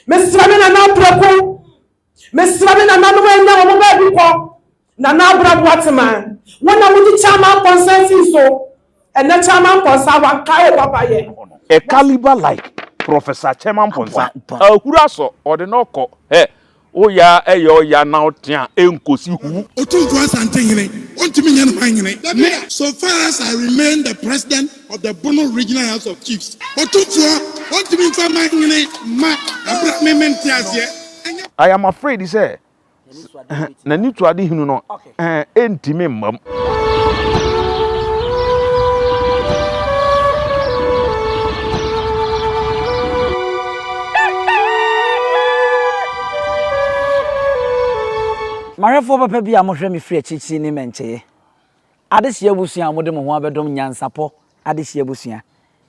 Mesrɛ me Nana Apraku, mesrɛ me nananom a anya wɔn baabi kɔ, Nana Abra Boatema, wo na wode Chairman Mpɔnsa sii so, ɛnɛ Chairman Mpɔnsa wankae wo papayɛ. A caliber like Professor Chairman Mpɔnsa, ahuru asɔ, ɔde no kɔ, hɛ, wo ya ɛyɛ ɔya na ɔte a, ɛnkosi hu. Otumfoɔ Asantehene, ɔntumi nyɛ ne man hene. Me, so far as I remain the President of the Bono Regional House of Chiefs, Otumfoɔ, ɔntumi mfa man hene mma ɛberɛ a me mente aseɛ. Ɛnyɛ. I am afraid sɛ n'anisuadehunu no ɛntumi mma mu. M'ahwɛfoɔ papa bi a mohwɛ me firi akyirikyiri ne mmɛnkyɛeɛ adehyeɛ abusua a mode mo ho abɛdɔm nyansapɔ adehyeɛ abusua.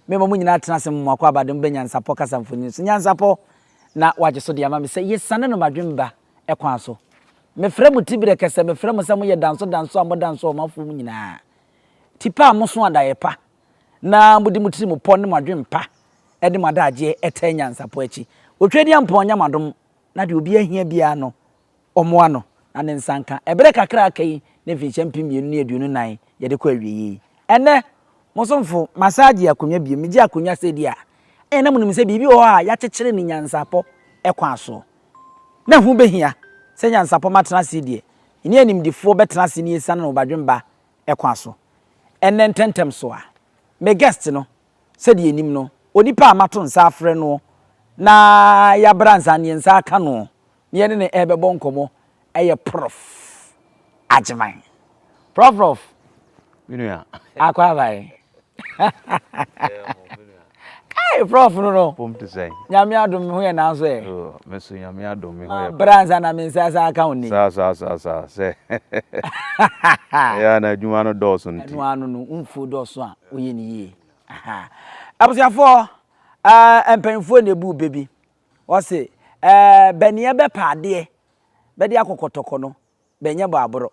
Mema mo nyinaa tena ase mo akwaaba de mobɛ nyansapɔ kasa mfonini so. Nyansapɔ na wagye so de ama me sɛ yɛsiane no madwemba kwan so. Mefrɛ mo tiberɛ kɛsɛ, mefrɛ mo sɛ moyɛ danso danso a moda nso wɔ m'afuo mu nyinaa. Tipa a moso adaeɛ pa na mode mo tirim pɔ ne mo adwempa de mo adagyeɛ taa nyansapɔ akyi. Otwedeampɔn nyɛ mo adom na deɛ obiara hia biara no ɔmmoa no na ne nsa nka. Ɛberɛ kakra a aka yi ne mfinhyia 2024 yɛde kɔ awieɛ yi. Ɛnnɛ, mo somfo, masan agye akonnwa bio. Megye akonnwa sɛ di a, ɛyɛ na monim sɛ biribi wɔ hɔ a yɛakyekyere no nyansapɔ kwan soɔ. Na ɛho bɛhia sɛ nyansapɔ matena ase yi deɛ, yɛne animdefoɔ bɛtena ase na yɛasiane no wɔ badwemba kwan so. Ɛnnɛ ntɛmntɛm so a, me guest no, sɛdeɛ yɛnim no, onipa a mato nsa afrɛ noɔ na yɛabra nsa ne yɛn nsa aka noɔ na yɛne no rebɛbɔ nkɔmmɔ yɛ Prof. Agyeman. Prof Prof. Me nua. Akɔ abae. Kai Prof no no. Pom te sɛn? Nyame adom me ho yɛ nanso ɛ. Oh, me so Nyame adom me ho yɛ. Bra nsa na me nsa san aka wo ni. Saa saa saa saa sɛ. Ɛyɛ na adwuma no dɔɔso nti. Ɛno ano no mfuo dɔɔso a woyɛ ne yie. Abusuafoɔ, ɛɛ mpanyinfoɔ na ebu bɛ bi. Wɔse, ɛɛ bɛneɛ bɛpɛ adeɛ bɛde akɔ kɔtɔkɔ no, bɛnyɛ bɔ aboro.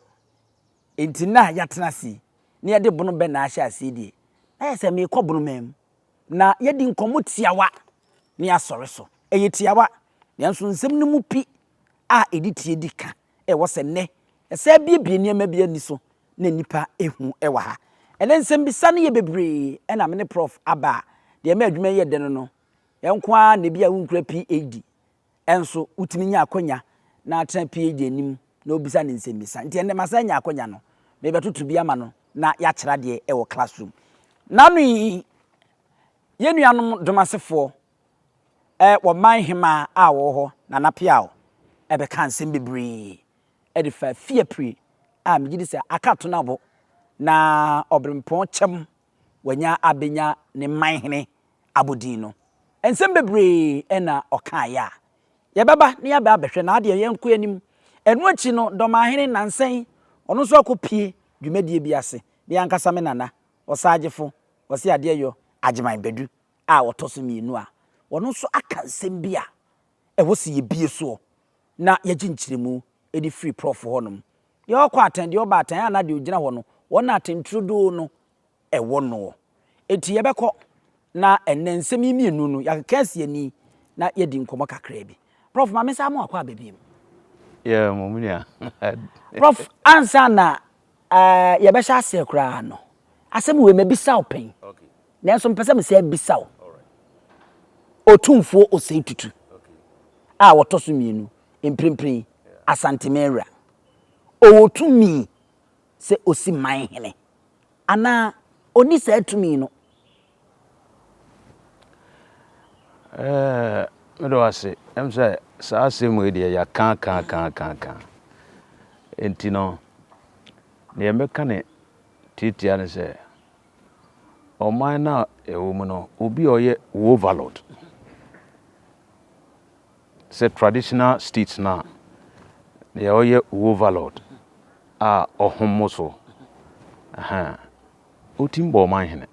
Enti nna a yɛatena ase yi, na yɛde bono bɛ na ahyɛ aseɛ die. Na yɛ sɛ meekɔ bonoman mu, na yɛadi nkɔmmɔ tiawa na yɛasɔre so. Ɛyɛ tiawa, nanso nsɛm no mu pi a ɛdi tie di ka ɛwɔ sɛ nnɛ yɛsan biebie nneɛma bi ani so na nnipa hu wɔ ha. Ɛnnɛ nsɛmbisa no yɛ bebree ɛna me ne Prof aba a, deɛ ɛma adwuma yi yɛ dɛ no no, yɛn nko ara na ebia wonkura PhD nso wotumi nya akwanya na atena PhD anim na obisa no nsɛmmisa. Nti ɛnnɛ masan anya akwanya no, merebɛtoto bi ama no na yɛakyerɛ adeɛ wɔ classroom. N'ano yi, yɛn nuanom Domasefoɔ, wɔ man hemaa a wɔwɔ hɔ, Nana Piaw, bɛkaa nsɛm bebree de faa Fiapre a megye di sɛ aka Atonabo na Ɔberempɔn kyɛm wanya abɛnya ne man hene abodin no. Nsɛm bebree na ɔkaeɛ a yɛbɛba na yɛaba abɛhwɛ na adeɛ yɛnkɔ anim. Ɛno akyi no, Dɔmahene nnansa yi, ɔno nso akɔpue dwumadie bi ase. Me ankasa me nana, Ɔsaagyefo, ɔse adeɛ yɔ Agyeman Badu a ɔtɔ so mmienu a, ɔno nso aka nsɛm bi a ɛwɔ sɛ yɛbue soɔ na yɛgye nkyerɛmu de firi prɔfo hɔnom. Deɛ ɔkɔ atɛn, deɛ ɔba atɛn, a na deɛ ɔgyina hɔ no, wɔn na atɛnturodoo no ɛwɔ noɔ. Enti yɛbɛkɔ na ɛnnɛ nsɛm yi mmienu no yɛakeka asi ani na yɛadi nkɔmmɔ kakraa bi. Prof, ma mensan mo akɔ aba bio. Yeah, mo me nua. Prof, ansa na uh, yɛbɛhyɛ aseɛ koraa no, asɛm wei mabisa wo pɛn, nanso mpɛ sɛ mesan bisa wo. Otumfoɔ Osei Tutu a wɔtɔ so mmienu mprempren Asante Wura, ɔwɔ tumi sɛ osi man hene anaa ɔnni saa tumi no? Ɛɛ, meda wo ase. Ɛm sɛ saa asɛm wei deɛ yɛaka ka ka ka ka. Enti no, deɛ mɛka ne tiatia ne sɛ, ɔman no a yɛwɔ mu no, obi a ɔyɛ overlord, sɛ traditional states no a, deɛ ɔyɛ overlord a ɔhom mo so, ɛhɛn, ɔtumi bɔ ɔman hene.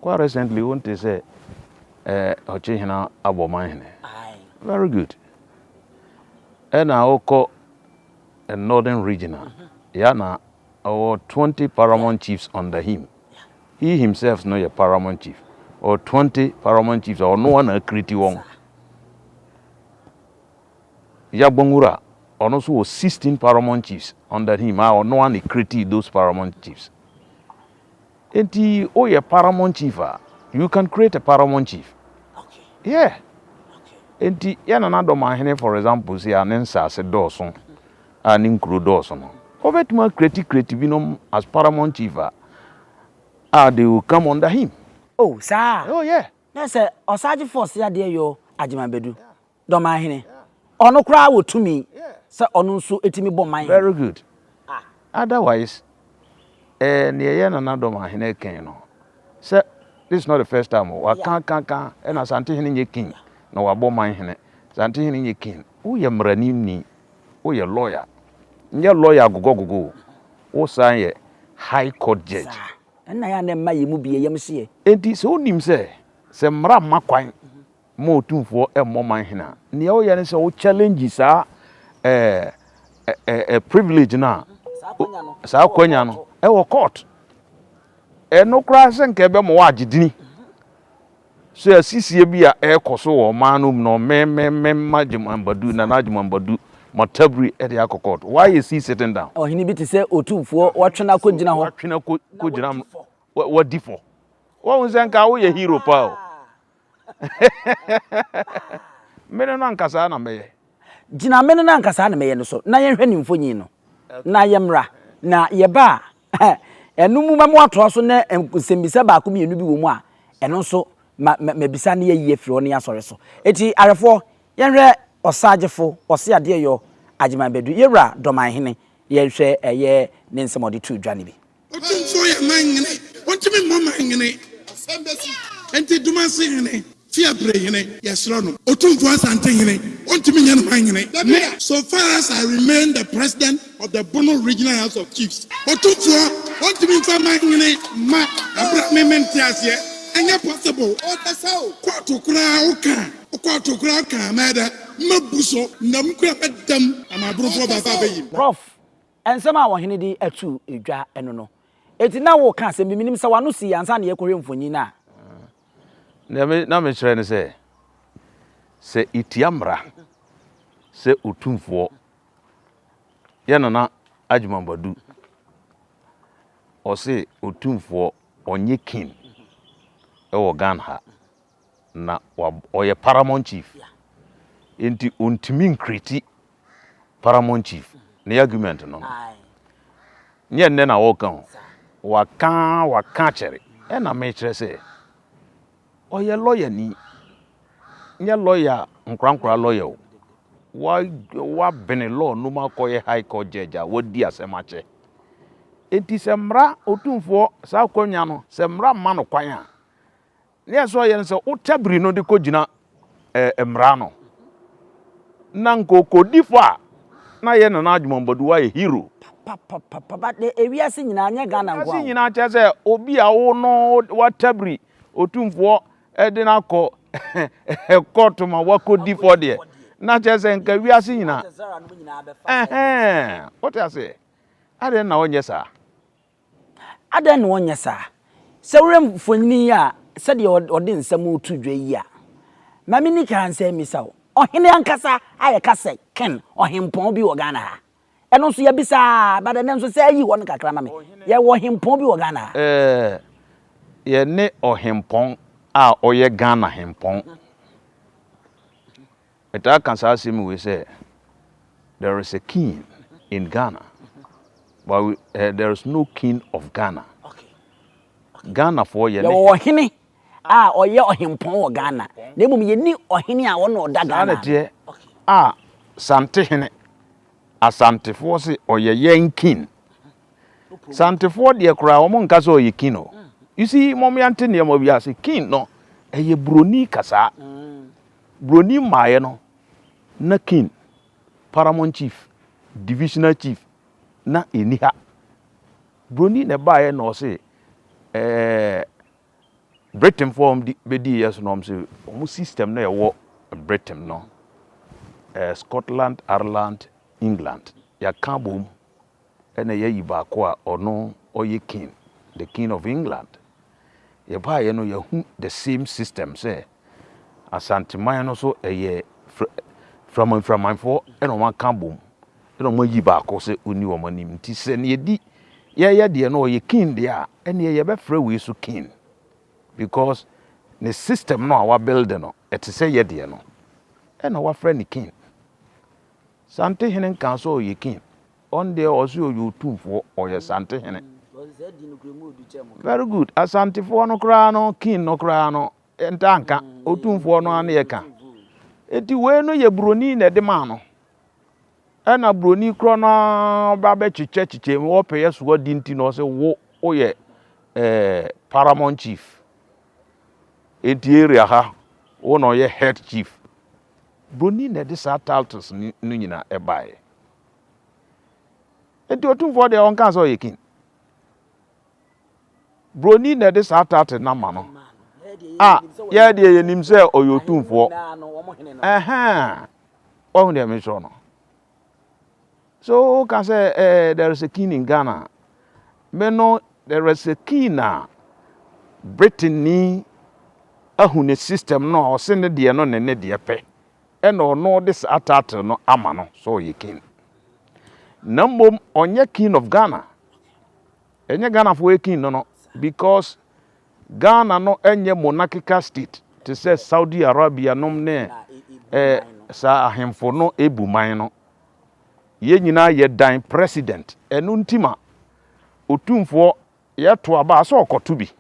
Quite recently, wonte sɛ eh, Ɔkyehene abɔ ɔman hene. Very good. Ɛna wokɔ northern region a, ya na ɔwɔ 20 paramount chiefs under him. He himself no yɛ paramount chief. Ɔwɔ 20 paramount chiefs a ɔno ara na acreate wɔn. Yagbonwura, ɔno nso wɔ 16 paramount chiefs under him a ɔno ara na create those paramount chiefs. Enti woyɛ paramount chief a, you can create a paramount chief. Yeah. Enti yɛ Nana Dɔmahene for example si a ne nsaase dɔɔso a ne nkuro dɔɔso no, ɔbɛtumi acreate create binom as paramount chief a, a they will come under him. Oh, saa? Oh yeah. Na sɛ Ɔsagyefo Ɔseadeɛ Yaw Agyeman Badu, Dɔmahene, ɔno koraa wɔ tumi sɛ ɔno nso tumi bɔ man hene. Very good. Otherwise, eh, nea ɛyɛ Nana Dɔmahene kan no, sɛ this is not the first time o, waka aka aka, ɛna Asantehene nyɛ king na wabɔ man hene, Asantehene nyɛ king. Woyɛ mmaranimni, woyɛ lawyer, nyɛ lawyer agogɔgogo o, wosan yɛ high court judge. Saa, ɛnna ɛyɛ a na ɛma yɛn mu bi yɛn yam hye yɛn. Enti sɛ wonim sɛ, sɛ mmara mma kwan ma otumfoɔ mmɔ man hene a, nea woyɛ ne sɛ wo challenge saa ɛɛ ɛɛ privilege no a, saa akwanya no ɛwɔ court. Ɛno koraa sɛ nka ɛbɛma woagye dini sɛ asisie bi a ɛrekɔ so wɔ ɔman no mu no, me me me ma Agyeman Badu, Nana Agyeman Badu, Matabiri de akɔ court. Why is he sitting down? Ɔhene bi te sɛ otumfoɔ, watwe no akɔgyina hɔ. Watwe no akɔgyina, wadi fɔ. Wahu sɛ nka woyɛ hero paa o. Mene no anka saa na mɛyɛ. Gyina mene no anka saa na mɛyɛ no so na yɛnhwɛ ne mfonyin no na yɛmmra. Na yɛba a, ɛno mu mɛma woatoa so na nsɛmmisa baako mmienu bi wɔ mu a, ɛno nso ma, ma, mabisa na yɛayi afiri hɔ na yɛasɔre so. Enti ahwɛfoɔ, yɛnhwɛ Ɔsagyefo, Ɔseadeɛyɔ, Agyeman Badu, Yɛwura Dɔmanhene, yɛnhwɛ ɛyɛ ne nsɛm a ɔde too dwa no bi. Otumfoɔ yɛ man hene, ontumi mmɔ man hene. Asɛm bɛsi. Enti Dumase hene, Fiapre hene, yɛsrɛ no. Otumfoɔ Asante hene, ontumi nyɛ no man hene. Me, so far as I remain the president of the Bono Regional House of Chiefs, Otumfoɔ, ontumi mfa man hene mma abere a me mente aseɛ. Ɛnyɛ possible. Kɔɔto koraa woka a, kɔɔto koraa woka a, mɛyɛ dɛ? Mɛbu so. Nna mu koraa mɛda mu ama aborofoɔ baako abɛyi me. Prof. Nsɛm a ɔhene de ato dwa no no. Enti na woreka asɛm bi, menim sɛ w'ano sii ansa na yɛrekɔhwɛ mfonini no a. Nea me na mekyerɛ ne sɛ, sɛ etia mmara sɛ otumfoɔ, yɛn Nana Agyeman Badu, ɔse otumfoɔ ɔnyɛ king wɔ Ghana ha, na ɔyɛ paramount chief, enti ontumi nkreti paramount chief ne argument no no nyɛ nnɛ na wɔka ho waka waka kyɛre ɛna mekyerɛ sɛ ɔyɛ lɔya ni nyɛ lɔya nkorankora lɔya o wabene law no mu akɔyɛ high court judge a wadi asɛm akyɛ enti sɛ mmara otumfoɔ saa akonnwa no sɛ mmara mma no kwan a Nea ɛsɛ sɛ ɔyɛ ne sɛ wotabiri no de kogyina mmara ano. Na nka okodi fɔ a, na yɛ Nana Agyeman Badu ayɛ hero. Papapapa but ewiase nyinaa nyɛ Ghana nko a o. Ewiase nyinaa kyerɛ sɛ obi a wo no watabiri otumfoɔ de no akɔ kɔɔto ma wakodi fɔ deɛ, na kyerɛ sɛ nka wiase nyinaa. Ɛhɛn, wote aseɛ? Adɛn na ɔnyɛ saa? Adɛn na ɔnyɛ saa? Sɛ wohwɛ mfonini yi a, sɛdeɛ ɔde nsɛm reto dwa yi a, ma menni kan nsa mmisa wo, ɔhene ankasa a yɛka sɛ Ken, ɔhempɔn bi wɔ Ghana ha? Ɛno nso yɛabisa ara, but ɛnnɛ nso sɛ ayi hɔ no kakra ma me. Yɛwɔ ɔhempɔn bi wɔ Ghana ha? Ɛɛ, yɛne ɔhempɔn a ɔyɛ Ghana hempɔn. Metaa ka saa asɛm wei sɛ, there is a king in Ghana, but we, uh, there is no king of Ghana. Ghanafoɔ yɛ ne. Yɛwɔ ɔhene a ɔyɛ ɔhempɔn wɔ Ghana, na mmom yɛnni ɔhene a ɔna ɔda Ghana. Saa na ɛteɛ a Santehene, Asantefoɔ se ɔyɛ yɛn king. Santefoɔ deɛ koraa wɔn nka sɛ ɔyɛ king o. You see, mom yɛnte nneɛma bi ase. King no, ɛyɛ buroni kasaa. Buroni mmaeɛ no, na king, paramount chief, divisional chief na ɛnni ha. Buroni na ɛbaeɛ na ɔse ɛɛ Britainfoɔ a wɔde bɛdii yɛ so no wɔn se wɔn system na ɛwɔ Britain no, ɛɛ Scotland, Ireland, England yɛaka abom ɛna yɛayi baako a ɔno ɔyɛ king, the king of England. Yɛbaeɛ no yɛahu the same system sɛ Asanteman no so ɛyɛ Framanframanfoɔ na wɔn aka abom na wɔn ayi baako sɛ ɔnni wɔn anim. Nti sɛ neɛ di yɛyɛ deɛ no ɔyɛ king deɛ a, ɛneɛ yɛbɛfrɛ wei so king because ne system no a wa build no ɛte sɛ yɛ deɛ no ɛna wafrɛ no king. Santehene nkaa sɛ ɔyɛ king. Ɔno deɛ ɔse ɔyɛ otumfoɔ, ɔyɛ Santehene. Very good. Asantefoɔ no koraa no, king no koraa no, ntaa nka. Otumfoɔ no ara na yɛka. Enti wei no yɛ buroni na ɛde maa no. Ɛna buroni korɔ no ara ba bɛkyekyɛ kyekyɛ mu, ɔpɛ yɛ so adi nti na ɔse wo woyɛ eh, paramount chief. Enti area ha, wo na ɔyɛ head chief. Buroni na ɛde saa titles no nyinaa ɛbaeɛ. Enti Otumfoɔ deɛ ɔnkaa sɛ ɔyɛ king. Broni na ɛde saa title no ama no. A yɛ deɛ yɛnim sɛ ɔyɛ Otumfoɔ. Ɛhɛn. Wahu deɛ mekyerɛ no. So woka sɛ eh, there is a king in Ghana. Me no, there is a king a Britain ni ahu ne system no a ɔse ne deɛ no ne ne deɛ pɛ. Ɛna ɔno ɔde saa title no ama no sɛ ɔyɛ king. Na mmom ɔnyɛ king of Ghana. Ɛnyɛ Ghanafoɔ yɛ king no no because Ghana no ɛnyɛ monarchical state te sɛ Saudi Arabia nom ne eh, saa ahemfo no ebu man no. Yɛn nyinaa yɛ dan president. Ɛno nti ma otumfoɔ yɛto aba a sɛ ɔkɔto bi.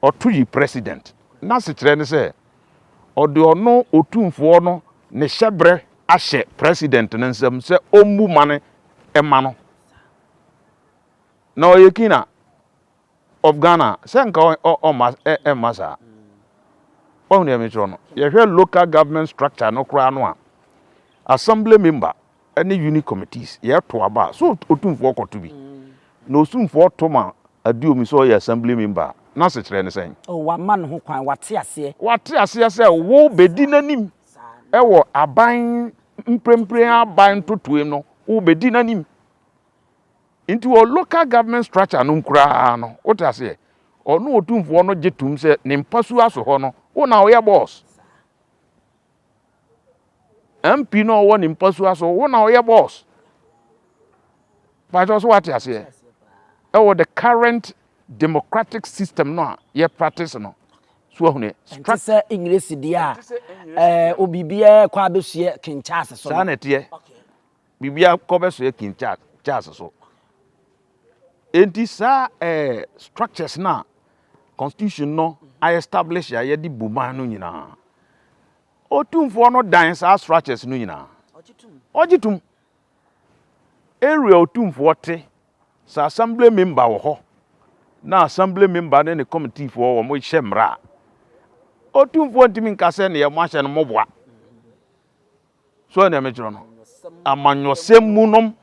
ɔto yi president. N'asekyerɛ ne sɛ ɔde ɔno otumfoɔ no ne hyɛbrɛ ahyɛ president no nsam sɛ ɔmmu mane mma no. Na ɔyɛ king a of Ghana sɛ nka ɔmma ɛmma saa. Wahu deɛ mekyerɛ no? Yɛhwɛ local government structure no koraa no a, assembly member ne unit committees yɛto aba a, so otumfoɔ kɔto bi? Na otumfoɔ to ma Aduomi sɛ ɔyɛ assembly member a, n'asekyerɛ ne sɛn? Oh, wama ne ho kwan, wate aseɛ. Wate aseɛ sɛ wo bɛdi n'anim wɔ aban mprempren aban ntotoeɛ no, wo bɛdi n'anim. Nti wɔ local government structure no koraa no, wote aseɛ, ɔno otumfoɔ no gye tom sɛ ne mpasua so hɔ no, wo na woyɛ boss. MP no a ɔwɔ ne mpasua so, wo na ɔyɛ boss. Pakyɛ so wate aseɛ? Ɛwɔ the current democratic system no a yɛ practice no. So ahunu ɛ. Ɛnte sɛ English deɛ a ɛɛ obibiara kɔ abɛsua King Charles so. Saa na ɛteɛ. Biribiara kɔ bɛsua King Charles so. Enti saa ɛɛ structures no a constitution no a establish a yɛde bu man no nyinaa. Otumfoɔ no dan saa structures no nyinaa. Ɔgye tom. Area otumfoɔ te, sɛ assembly member wɔ hɔ na assembly member ne ne committee foɔ wɔn hyɛ mmara a, otumfoɔ ntumi nka sɛ neɛ moahyɛ no moboa. So ɛnea mekyerɛ no, amanyɔsɛm mu nom,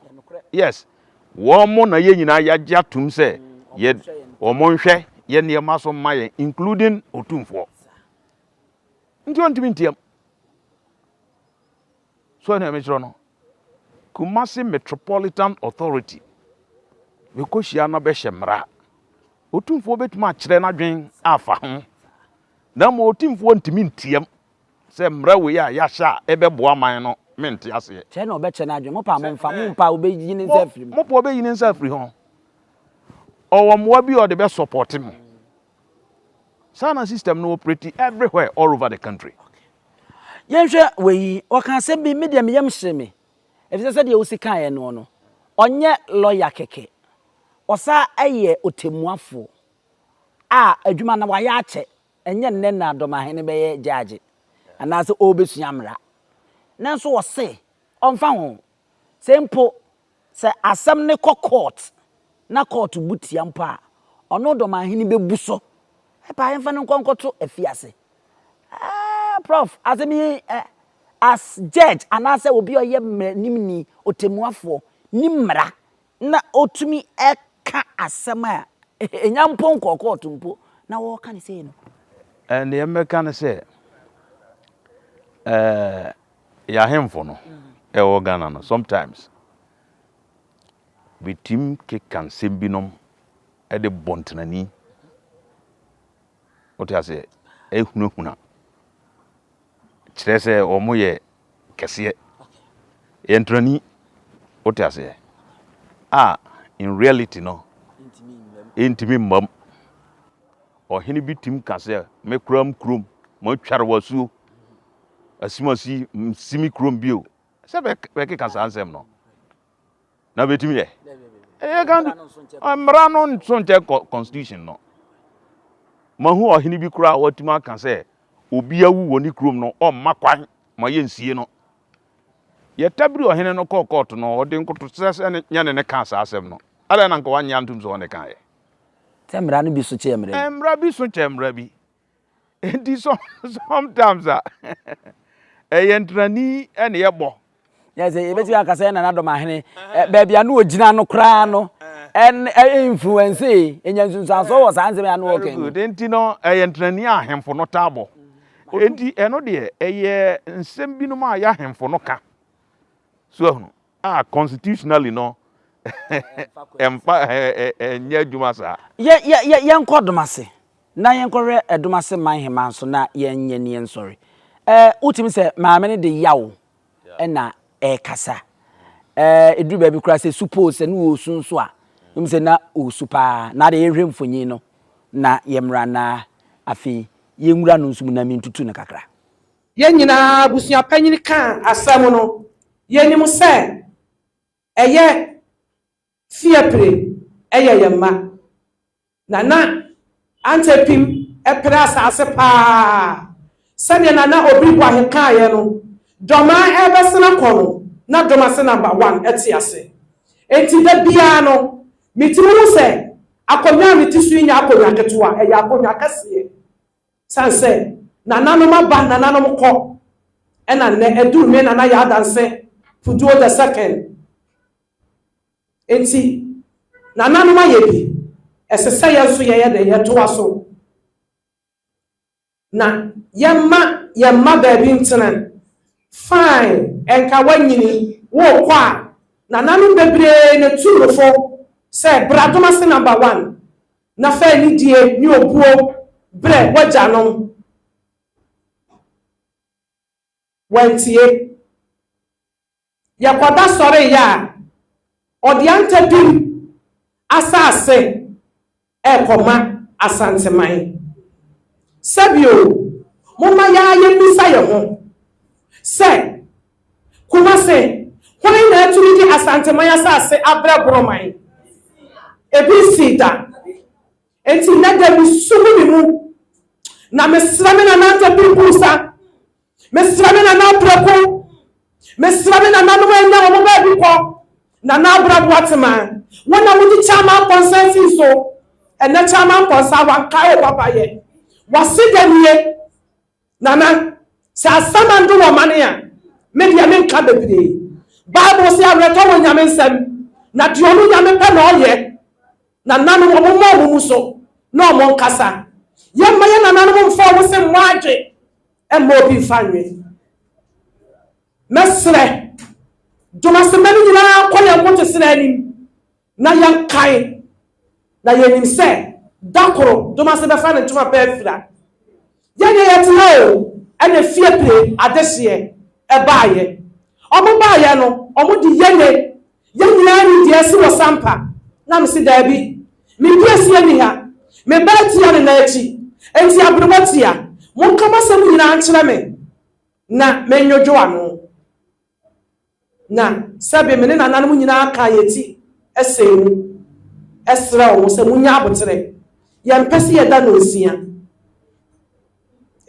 yes, wɔn mo na yɛn nyinaa yɛagye atum sɛ yɛ wɔn nhwɛ yɛ nneɛma so mma yɛn including otumfoɔ. Nti ɔntumi nteam. So ɛnea mekyerɛ no, Kumasi Metropolitan Authority bɛkɔhyia na bɛhyɛ mmara. Otumfoɔ bɛtumi akyerɛ n'adwen afa ho, na mmom otumfoɔ ntumi nteam. Sɛ mmara wei a yɛahyɛ a ɛbɛboa man no, mente aseɛ. Kyerɛ na ɔbɛkyerɛ n'adwene. Mo pɛ a momfa, mompɛ a ɔbɛyi ne nsa afiri mu. Mo pɛ a ɔbɛyi ne nsa afiri ho. Ɔwɔ mmoa bi a ɔde bɛ support mo. Saa na system no operate everywhere all over the country. Yɛnhwɛ wei, ɔka asɛm bi, me deɛ me yam hyee me, efisɛ sɛdeɛ wosi kaeɛ noɔ no, ɔnyɛ lɔya kɛkɛ, ɔsan yɛ ɔtɛmmuafoɔ a adwuma no wayɛ akyɛ. Ɛnyɛ nnɛ na Dɔmahene bɛyɛ gyaagye anaasɛ ɔrebɛsua mmara. Nanso ɔse ɔmfa ho sɛ mpo sɛ asɛm no kɔ kɔɔt na kɔɔt bu tia mpo a, ɔno Dɔmahene bɛbu so. Ɛpɛ a yɛmfa no nkɔ nkɔto afiase. Ah, Prof, asɛm yi eh, as judge anaasɛ obi a ɔyɛ mmaranimni, ɔtɛmmuafoɔ, nim mmara na ɔtumi ka asɛm a ɛnya mpo nkɔɔ kɔɔto mpo na wɔreka no sei no. Deɛ mɛka ne sɛ, ɛɛ yɛn ahemfo no ɛwɔ Ghana no sometimes bɛtim keka nsɛm binom de bɔ ntenani. Wote aseɛ? Ɛhunahuna. Kyerɛ sɛ wɔn yɛ kɛseɛ. Yɛ ntrani. Wote aseɛ? A in reality no, ɛntumi mmam. Ɔhene bi tim ka sɛ, me koraa m kurom, matware wasuo, asimasi, nsi me kurom bio. Sɛ bɛkeka saa nsɛm no. Na bɛtumi yɛ. Ɛyɛ kan mmara no nso nkyɛ constitution no. Mahu ɔhene bi koraa a watumi aka sɛ obi awu wɔ ne kurom no ɔmma kwan ma yɛnsie no. Yɛtabiri ɔhene no kɔɔ kɔɔto no ɔde nkotosrɛ sɛ nyɛ ne ne kaa saa asɛm no. Adɛn na nka wannye antom sɛ ɔne kaeɛ? Sɛ mmara no bi so kyɛɛ mmara bi. Mmara bi so kyɛɛ mmara bi. Enti sometimes a ɛyɛ ntrani na yɛbɔ. Yɛ sɛ yɛbɛtumi aka sɛ Nana Dɔmahene baabi a na ɔgyina no koraa no ɛn influence ɛnya nsunsuansoɔ wɔ saa nsɛm a na ɔka mu. Enti no ɛyɛ ntrani a ahemfo no taa bɔ. Enti ɛno deɛ ɛyɛ nsɛm binom a yɛ ahemfo no ka. So ahunu a constitutionally no ɛmfa ɛnyɛ adwuma saa. Yɛ yɛ yɛ yɛnkɔ Domase. Na yɛnkɔhwɛ ɛdom ase man hemaa nso na yɛnyɛ ni yɛnsɔre. Ɛɛ wotumi sɛ maame no de yaw na ɛrekasa. Ɛɛ ɛduru baabi koraa sɛ suppose sɛ ne ɔresu nso a, wonim sɛ na ɔresu paa. Na adeɛ yɛnhwɛ mfonyin no na yɛmmra na afei yɛnwura no nso mu na mentutu no kakra. Yɛn nyinaa abusua panyin kaa asɛm no, yɛnim sɛ ɛyɛ Fiapre yɛ yɛn mma. Nana Antepim pere asaase paa. Sɛdeɛ Nana Obiri Boahe kaeɛ no, Dɔmaa ɛrebɛsene akɔ no, na Domase number one te ase. Enti da biara no, metumi hu sɛ akonnwa a mete so yi nyɛ akonnwa ketewa, ɛyɛ akonnwa kɛseɛ. Sane sɛ nananom aba, nananom kɔ, ɛna nnɛ aduru me Nana Yaa Danse Puduo the second. Enti, nananom ayɛ bi. Ɛsɛ sɛ yɛn nso yɛyɛ dɛn? Yɛtoa so. Na yɛmma yɛn mma baabi ntena. Fine, ɛnka woanyini, worekɔ a, nananom bebree na etu wo fo sɛ bra Domase number one na fa anidie ne obuo brɛ w'agyanom. Wantie. Yɛkɔda sɔreeɛ a, ɔde Antadum asase rekɔma Asanteman. Sɛbio, momma yɛn ara yɛmmisa yɛn ho sɛ, Kumase, hwan na atumi de Asanteman asase abrɛ Boroman? Ebi nsii da. Enti nnɛ da mesu gu me mu, na mesrɛ me Nana Antadum Kurusa Mesrɛ me nana prɛko. Mesrɛ me nananom anya wɔn baabi kɔ. Nana Abra Boatema, wo na wodi Chairman Mpɔnsa sii so. Ɛnɛ Chairman Mpɔnsa wankae wo papayɛ. W'aseda nie. Nana, sɛ asamando wɔ mane a, me deɛ menka bebree. Bible se awerɛtɔ wɔ Nyame nsam, na deɛ ɔno Nyame pɛ na ɔyɛ. Nananom, wɔn mmɔ wɔn mu so na wɔn nkasa. Yɛmma yɛn nananom mfa wɔn se mmɔ adwe. Mma obi mfa nwe. Mɛsrɛ, dwumasema no nyinaa nkɔ yɛn nkotosrɛ anim na yɛnkae na yɛnim sɛ da koro Domase bɛfa ne ntoma pa afira. Yɛn deɛ yɛte ha o, ɛna efie pire adehyeɛ ɛbaeɛ. Ɔmo baeɛ no, ɔmo de yɛne Yɛn nyinaa nim deɛ asi wɔ Sampa. Na mese daabi, me piesie nni ha, me ba atia ne nan akyi, enti aberewa tia, monka mo asɛm nyinaa nkyerɛ me na mennwodwo ano. Na sɛbe me ne nananom nyinaa kaa yɛn ti sɛɛ mu srɛɛ wɔn sɛ monnya aboterɛ, yɛmpɛ sɛ yɛda nnɔnsia.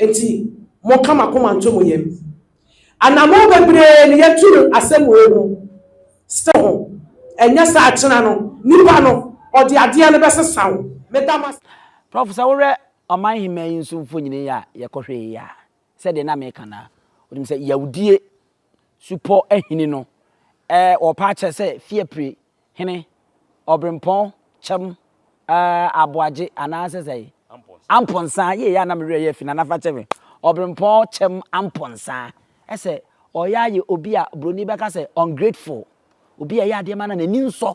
Enti monka mo akoma nto mo yam. Anammɔn bebree na yɛatu no asɛm wei ho. Still ho. Ɛnyɛ sɛ akyena no, nipa no, ɔde adeɛ no bɛsesa wo. Meda mo ase. Prɔf. Sɛ wohwɛ ɔman hemmaa yi nso mfonini yi a yɛkɔhwɛɛ yi a, sɛdeɛ na meka no a, wonim sɛ yawdie supɔ ahini no, ɛɛ wɔpa akyerɛ sɛ Fiapre hene, Ɔbrempɔn, Kyɛm, ɛɛ Aboagye anaasɛ sɛn? Ampɔnsa, yee yɛ a na me werɛ yɛ afi, Nana fa kyɛ me. Ɔbrempɔn, Kyɛm, Ampɔnsa. Ɛsɛ ɔyɛ ayɛ obi a broni bɛka sɛ ungrateful, obi a ɛyɛ adeɛ ma no a n'ani nsɔ.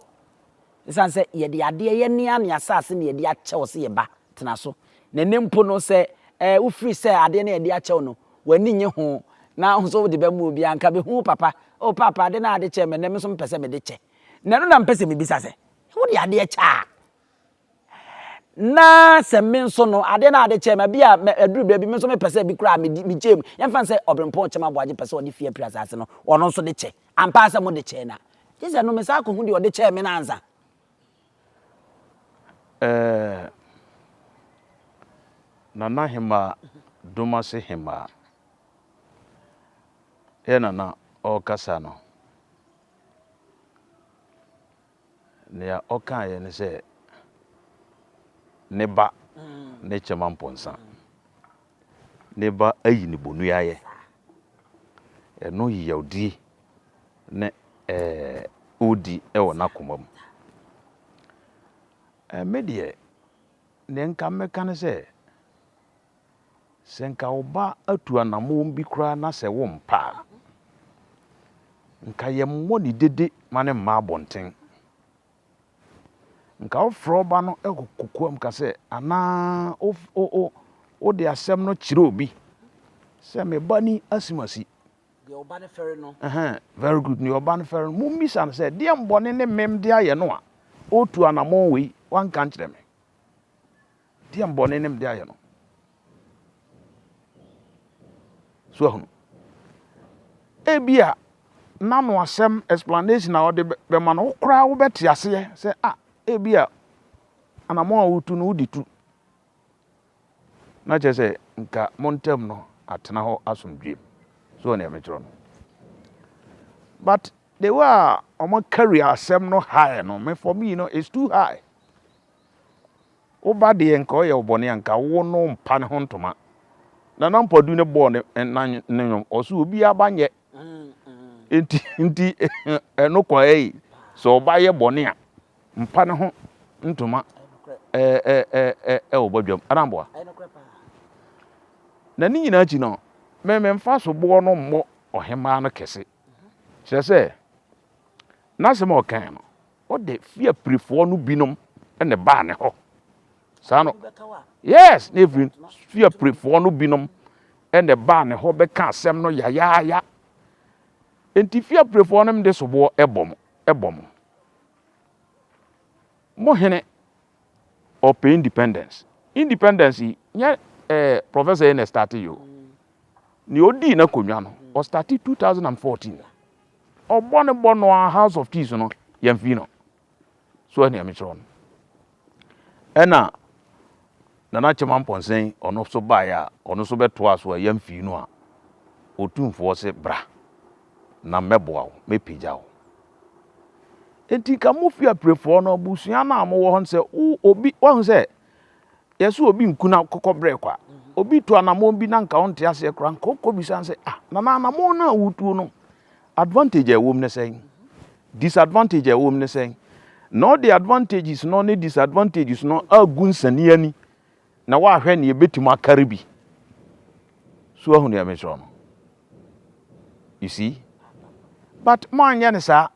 Ɛsiane sɛ yɛde adeɛ yɛ nea ne asase na yɛde akyɛ wo sɛ yɛ ba, tena so. Na ɛnnɛ mpo no, sɛ eh, wofiri sɛ adeɛ no a yɛde akyɛ wo no, w'ani nnye ho, na wo nso wode bɛma obi a, anka bɛhu wo papa. Oh, paapa, ade no a wode kyɛɛ me, ɛnnɛ me nso mepɛ sɛ mede kyɛ. Na ɛno na mepɛ sɛ mebisa sɛ, wode adeɛ kyɛ a, na sɛ me nso no, adeɛ no a wode kyɛɛ me, bi a aduru baabi me nso mepɛ sɛ bi koraa medi, megye mu. Yɛmfa no sɛ Ɔberempɔn Kyɛm Aboagye pɛ sɛ ɔde fie apiri asase no, ɔno nso de kyɛ. Ampa ara sɛ mode kyɛɛ no a, gye sɛ ɛno mesan akɔhu deɛ ɔde kyɛɛ me no ansa. Ɛɛ Nana Hemaa Domase Hemaa yɛ Nana ɔrekasa no, nea ɔkaeɛ ne sɛ ne ba ne Kyɛma Mpɔnsa. Ne ba ayi ne bonuayɛ. Ɛno yeyawdie ne ɛɛ ɔredi wɔ n'akoma mu. Ɛɛ me deɛ, deɛ nka mɛka ne sɛ, sɛ nka wo ba atu anammɔn bi koraa na sɛ wompɛ a, nka yɛmmɔ ne dede ma no mma abɔnten. Nka wofrɛ wo ba no kɔ kokoam ka sɛ, anaa wode asɛm no kyerɛ obi sɛ me ba ni asimasi. Deɛ ɔba no fɛre no. Ɛhɛn, very good. Deɛ ɔba no fɛre no, mommisa no sɛ, deɛn bɔne ne mem de ayɛ no a ɔretu anammɔn wei, wanka nkyerɛ me? Deɛn bɔne ne mede ayɛ no? So ahunu? Ebia n'ano asɛm explanation a ɔde bɛma no, wo koraa wobɛte aseɛ sɛ ah, ebia anammɔn a wotu no wode tu. Na kyerɛ sɛ nka mo ntam no atena hɔ asomdwoeɛ mu. So wɔ nea mekyerɛ no? But the way a wɔn carry asɛm no high no, me for me no, it's too high. Wo ba deɛ nka ɔyɛ wo bɔne a nka wo no mpa ne ho ntoma. Nana Mpɔdu ne bɔɔ ne na ne nnwom ɔso obiara ba nyɛ nti nti ɛno kɔ ɛyi sɛ ɔba yɛ bɔne a mpa ne ho ntoma ɛɛ ɛɛ ɛɛ ɛwɔ badwam anamboa. Na ne nyinaa akyi no me me mfa soboɔ no mmɔ ɔhemaa no kɛse kyerɛ sɛ n'asɛm a ɔkae no Ɔde fiapirifoɔ no binom na ɛbaa ne hɔ. Saa no, yes, na ɛfiri fiapirifoɔ no binom na ɛbaa ne hɔ bɛka asɛm no yayaaya. Enti fiapirifoɔ no de soboɔ ɛbɔ mo, ɛbɔ mo. Mo hene ɔpɛ independence. Independence yi, nyɛ eh, professor yi na ɛstarte yi o. Nea ɔdii n'akonnwa no, ɔstarte 2014. Ɔbɔ ne bɔ no ara House of Chiefs no yɛmfii no. So ɛnea mekyerɛ no. Ɛna Nana Kyema Mpɔnsɛn ɔno so baeɛ a ɔno so bɛtoa so a yɛmfii no a Otumfoɔ se bra na mɛboa wo, mɛpagya wo. Enti ka mo fie apirefoɔ no abusua no a mowɔ hɔ no sɛ wo obi wahu sɛ Yɛse obi nku na kɔkɔ brɛ kwa. Obi tu anamɔn bi na nka ɔnte aseɛ koraa nka ɔkɔ bisa no sɛ ah nana anamɔn no a wotuo no advantage a ɛwɔ mu ne sɛn? Disadvantage a ɛwɔ mu ne sɛn? Na ɔde advantages no ne disadvantages no agu nsani ani na wahwɛ nea ebetumi akari bi. So ahu nea mekyerɛ no? You see? But moanyɛ no saa.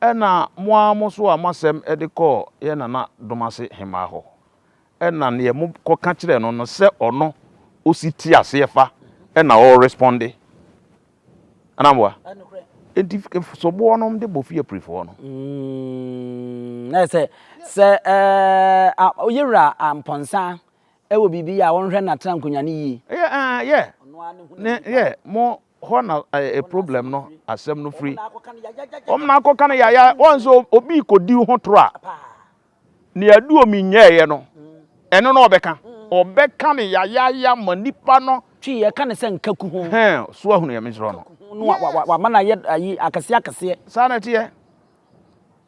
Ɛna mo ara mo so a mo asɛm de kɔɔ yɛn nana Domase hemaa hɔ, ɛna neɛ mo kɔ ka kyerɛɛ no no sɛ ɔno ɔsi te aseɛ fa ɛna ɔresponde. Anaa mboa? Enti soboɔ nom de bɔ fie apirifoɔ no. Mm, na sɛ sɛ ɛɛ oyewura Ampɔnsa ɛwɔ biribi yɛ a wɔnhwɛ na tena nkonya no yie. Yɛ ɛɛ yɛ ne yɛ mo hɔ na eh, problem no asɛm no firi. Wɔn na akɔka no yaya wɔn sɛ obi kɔdi ho toro a nea adu omi nyɛɛyɛ no ɛno na ɔbɛka ɔbɛka no yayaya ma nipa no. Twi yɛka no sɛ nkaku ho. Hɛn so ahunu yɛ mesrɛ no. No wama no ayɛ ayi akɛseɛ akɛseɛ. Saa na ɛteɛ.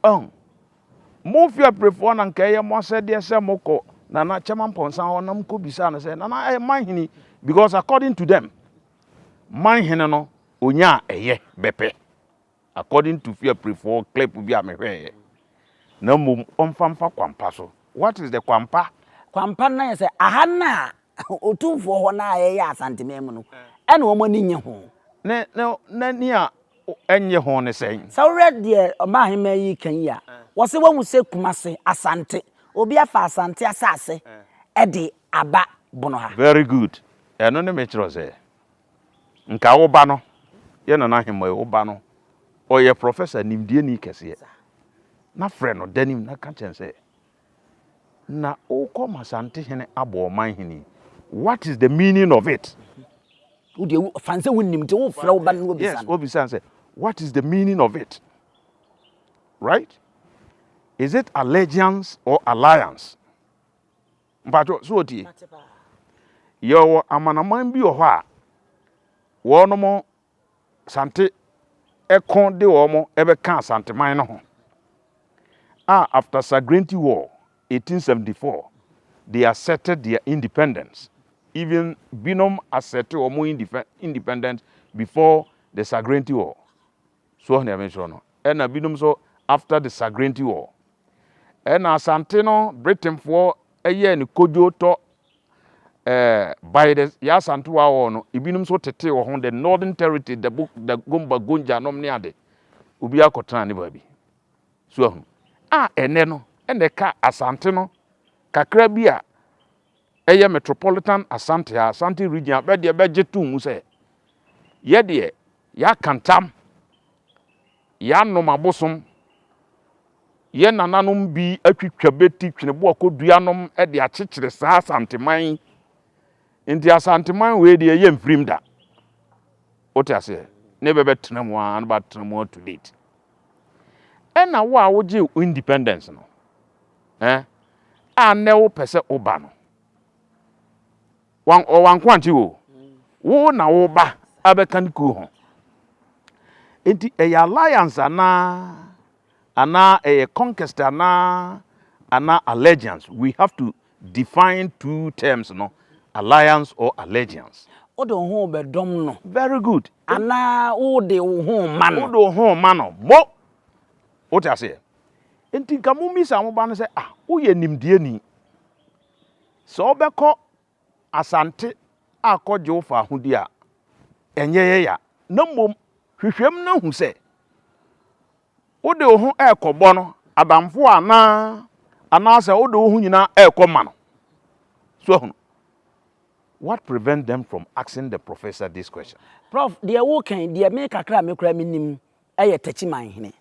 Ɔn mo fiapirefoɔ na nka ɛyɛ mo asɛdeɛ sɛ mokɔ Nana Kyɛma Mpɔnsa hɔ na mokɔ bisa no sɛ Nana ɛyɛ man hene because according to them Man hene no onya a ɛyɛ bɛpɛ according to fiaprefoɔ clip bi a mehwɛeɛ na mmom ɔmfa mfa kwampa so what is the kwampa? Kwampa no na yɛ sɛ aha no a Otumfoɔ hɔ no a ɛyɛ Asanteman mu no ɛna wɔn ani nnye ho. Ne ne n'ani a ɛnnye ho ne sɛn? Sɛ wohwɛ deɛ ɔmanhemmaa yi reka yi a, wɔse wahu sɛ Kumase, Asante, obi afa Asante asase de. aba Bono ha. Very good. Ɛno ne mekyerɛ sɛ nka wo ba no, yɛ Nana Ahemmoe, wo ba no, ɔyɛ professor nimdeɛni kɛseɛ. Na frɛ no da nim na ka kyerɛ no sɛ, na wokɔ Masantehene abɔ ɔman hene yi, what is the meaning of it? Wo deɛ fa no sɛ wonim nti wofrɛ wo ba no na wobisa no. Yes, wobisa no sɛ, what is the meaning of it? Right? Is it allegiance or alliance? Mpakyɛ, so wotie? Yɛwɔ amanaman bi wɔ hɔ a wɔnom Sante ɛko de wɔn ɛbɛka Asanteman no ho a after Sagrenti War 1874 they asserted their independence even binom asserted wɔn independence before the Sagrenti War. So woahu nea merekyerɛ no? Ɛna binom nso after the Sagrenti War. Ɛna Asante no Britainfoɔ yɛɛ no kodwo tɔ eh, by the Yaa Asantewaa War no, ebinom nso tetee wɔ ho, the Northern Territory, the, Bo, the Gomba, Gonja nom ne ade. Obi akɔtena ne baabi. So ahu. A ɛnɛ no, ɛna ɛka Asante no kakra bi a ɛyɛ Metropolitan Asante a Asante region a bɛdeɛ bɛgye to mu sɛ yɛdeɛ yɛaka ntam, yɛanom abosom, yɛ nananom bi atwitwa bɛti tweneboa kɔdua nom de akyekyere saa Asanteman yi. Nti Asanteman wei deɛ yɛ mfirim da. Wote aseɛ? Ne bɛbɛtena mu ara na bɛatena mu to date. Ɛna wo a wogye independence no, eh, a nnɛ wopɛ sɛ woba no, wanko ankye wo wo na wo ba abɛka ne kuo ho. Nti ɛyɛ alliance anaa anaa ɛyɛ conquest anaa anaa allegiance. We have to define two terms no, alliance or allegiance. Wode wo ho rebɛdɔm no. Very good. Anaa wode wo ho rema no. Wode wo ho rema no. Mo! Wote aseɛ? Nti nka mommisa mo ba no sɛ, ah, woyɛ nimdeɛni. Sɛ wobɛkɔ Asante akɔgye wo faahodi a, ɛnyɛ yɛ ya, na mmom hwehwɛ mu na hu sɛ wode wo ho rekɔbɔ no adamfo anaa anaasɛ wode wo ho nyinaa rekɔ ma no. So ahunu? What prevent them from asking the professor this question? Prof, deɛ woka yi, deɛ me kakra a me koraa menim yɛ Takyiman hene.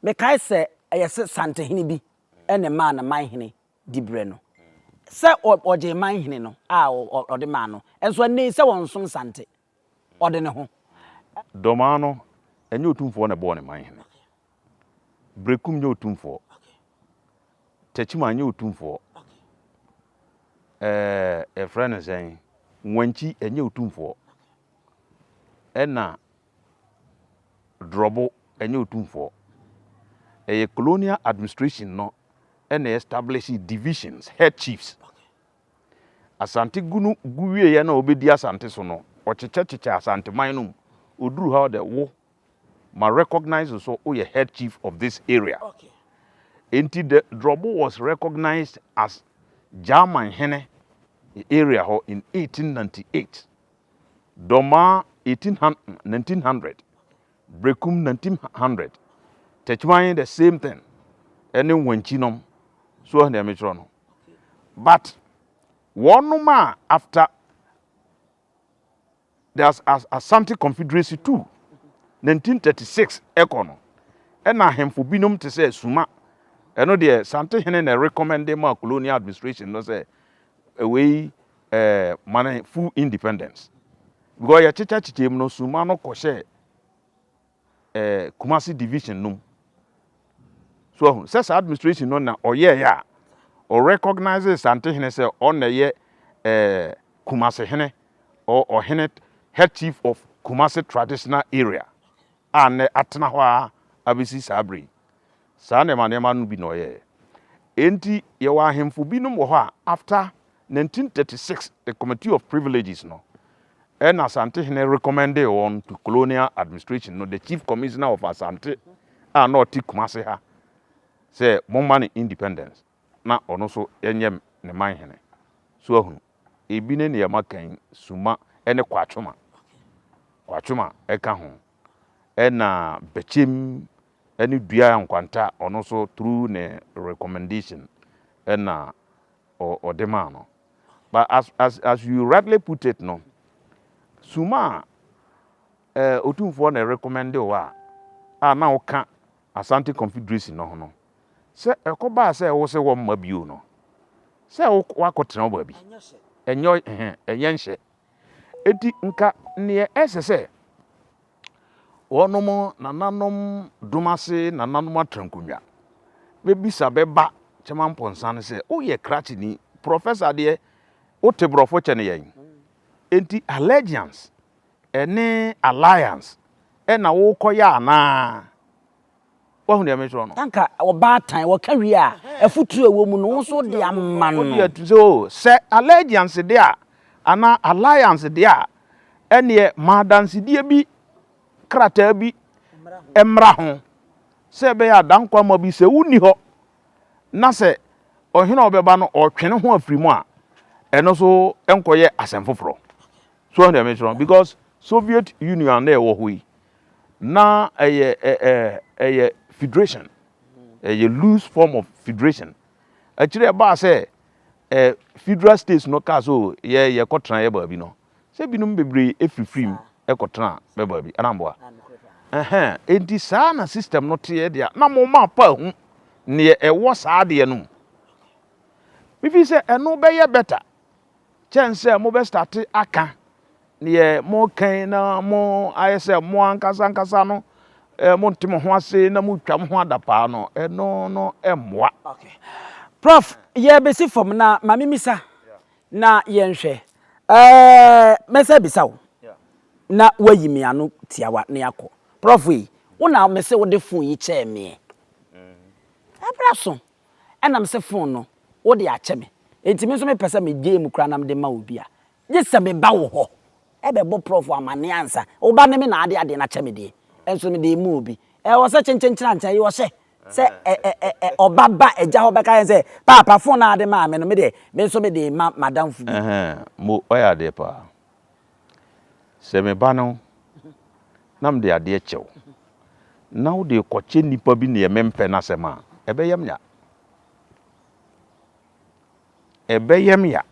Mekae sɛ ɛyɛ sɛ Santehene bi na ɛmaa no man hene diberɛ no. Sɛ ɔgyee man hene no a ɔde maa no, nso ɛnnɛ yi sɛ wɔnsom Sante, ɔde ne ho. Dɔmaa no, ɛnyɛ Otumfoɔ na ɛbɔɔ ne man hene. Berekum nyɛ Otumfoɔ. Takyiman nyɛ Otumfoɔ. Ɛɛ, yɛfrɛ no sɛn? Wankyi ɛnyɛ Otumfoɔ. Ɛna Drɔbo ɛnyɛ Otumfoɔ. Ɛyɛ colonial administration no na establish divisions, head chiefs. Asante gu no gu wieɛ na ɔbɛdi Asante so no, ɔkyekyɛkyekyɛ Asanteman no mu. Ɔduru ha ɔdɛ wo ma recognize so woyɛ head chief of this area. Enti the Drɔbo was recognized as Gyaman hene area hɔ in 1898. Dɔmaa 1900, Berekum 1900, Techiman the same thing, ɛne Wankyi nom. So ɔhene deɛ mekyerɛ no. But wɔnom a after the Asante Confederacy too, 1936 ɛkɔ no, ɛna ahemfo binom te sɛ Suma, ɛno deɛ Sante hene na ɛrecommende ma colonial administration no sɛ wei eh, ma no full independence. Because yɛkyekyɛ kyekyɛ mu no, Suma no kɔhyɛ eh, Kumasi division no mu. So ahu sɛ saa administration no na ɔyɛeɛ a ɔrecognize Santehene sɛ ɔna ɛyɛ eh, Kumasi hene or ɔhene head chief of Kumasi traditional area a nnɛ atena hɔ a abɛsi saa bere yi. Saa nneɛma nneɛma no bi na ɔyɛeɛ. Enti yɛwɔ ahemfo binom wɔ hɔ a after 1936 the Committee of Privileges no ɛna Asantehene recommendee wɔn to colonial administration no, the Chief Commissioner of Asante a na ɔte Kumasi ha sɛ momma no independence na ɔno nso nyɛ ne man hene. So ahunu? Ebi ne nea maka yi, Suma ne Kwatwoma. Kwatwoma ɛka ho. Ɛna Bɛkyem ne Dua Nkwanta ɔno nso through ne recommendation ɛna ɔde maa no. But as as as you rightly put it no, suma a eh, Otumfoɔ na ɛrecommende wo a, a na woka Asante Confederacy no ho no, sɛ ɛkɔbaa sɛ wo se wɔmma bio no, sɛ woakɔtena wo baabi. Ɛnyɛ ɛhɛn, ɛnyɛ nhyɛ. Enti nka neɛ ɛsɛ sɛ wɔnom nananom dom ase nananom atrankonnwa bɛbisa bɛba Kyɛma Mpɔnsa no sɛ, woyɛ krakyeni, prɔfɛsa deɛ wote borɔfo kyɛne yɛn, enti allegiance ɛne alliance ɛna wokɔyɛ anaa? Wahu deɛ mekyerɛ no? Anka ɔbaatan, wɔka wie a, afotuo a ɛwɔ mu no, wo nso wode ama no. Wode atu sɛ, oh, sɛ allegiance deɛ a, anaa alliance deɛ a, ɛnneɛ ma adansedie bi, krataa bi mmra ho, sɛ ɛbɛyɛ a dankwa bi sɛ wonni hɔ, na sɛ ɔhene a ɔbɛba no ɔtwe ne ho afiri mu a, ɛno nso nkɔyɛ asɛm foforɔ. So wahu deɛ mekyerɛ no? Because Soviet Union na ɛwɔ hɔ yi, na ɛyɛ ɛɛ ɛyɛ federation, ɛyɛ loose form of federation. Akyire ɛbaa sɛ ɛ federal states no kaa so yɛ yɛkɔtena yɛ baabi no, sɛ binom bebree efirifiri mu ɛkɔtena bɛ baabi, ɛna mboa. Ɛhɛn, enti saa na system no teɛ deɛ na mo ma pa hu neɛ ɛwɔ saa adeɛ no mu. Mefi sɛ ɛno bɛyɛ better kyɛn sɛ mo bɛ starte aka neɛ mo kan na mo ayɛ sɛ mo ankasa ankasa no eh, mo nte mo ho ase na mo twa mo ho adapaa no, ɛno no ɛmmoa. Okay. Prof, yɛbɛsi fam na ma memisa na yɛnhwɛ. Ɛɛ, mɛsɛ bisa wo na woayi me ano tiawa na yɛakɔ. Prof yi, wo na mese wode phone yi kyɛɛ meɛ. Ɛberɛ so Ɛna mese phone no wode akyɛ me enti me nso mepɛ sɛ me gyae mu koraa na mede ma obi a, gye sɛ meba wo hɔ bɛbɔ prɔfo amanneɛ ansa. Wo ba ne me na ade adeɛ no akyɛ me deɛ, nso mede rema obi. Ɛwɔ sɛ kyenkyenkyen ankyɛ yi ɔhyɛ sɛ ɛ ɛ ɛ ɛ ɔba ba agya hɔ bɛka yɛn sɛ, Paapa, phone no a wode maa me no, me deɛ, me nso mede rema m'adamfo bi. Ɛhɛn, mo, wayɛ adeɛ paa. Sɛ me ba no, na mede adeɛ kyɛ wo, na wode rekɔkyɛ nnipa bi neɛ mempɛ n'asɛm a, ɛbɛyɛ me ya. Ɛbɛyɛ me ya.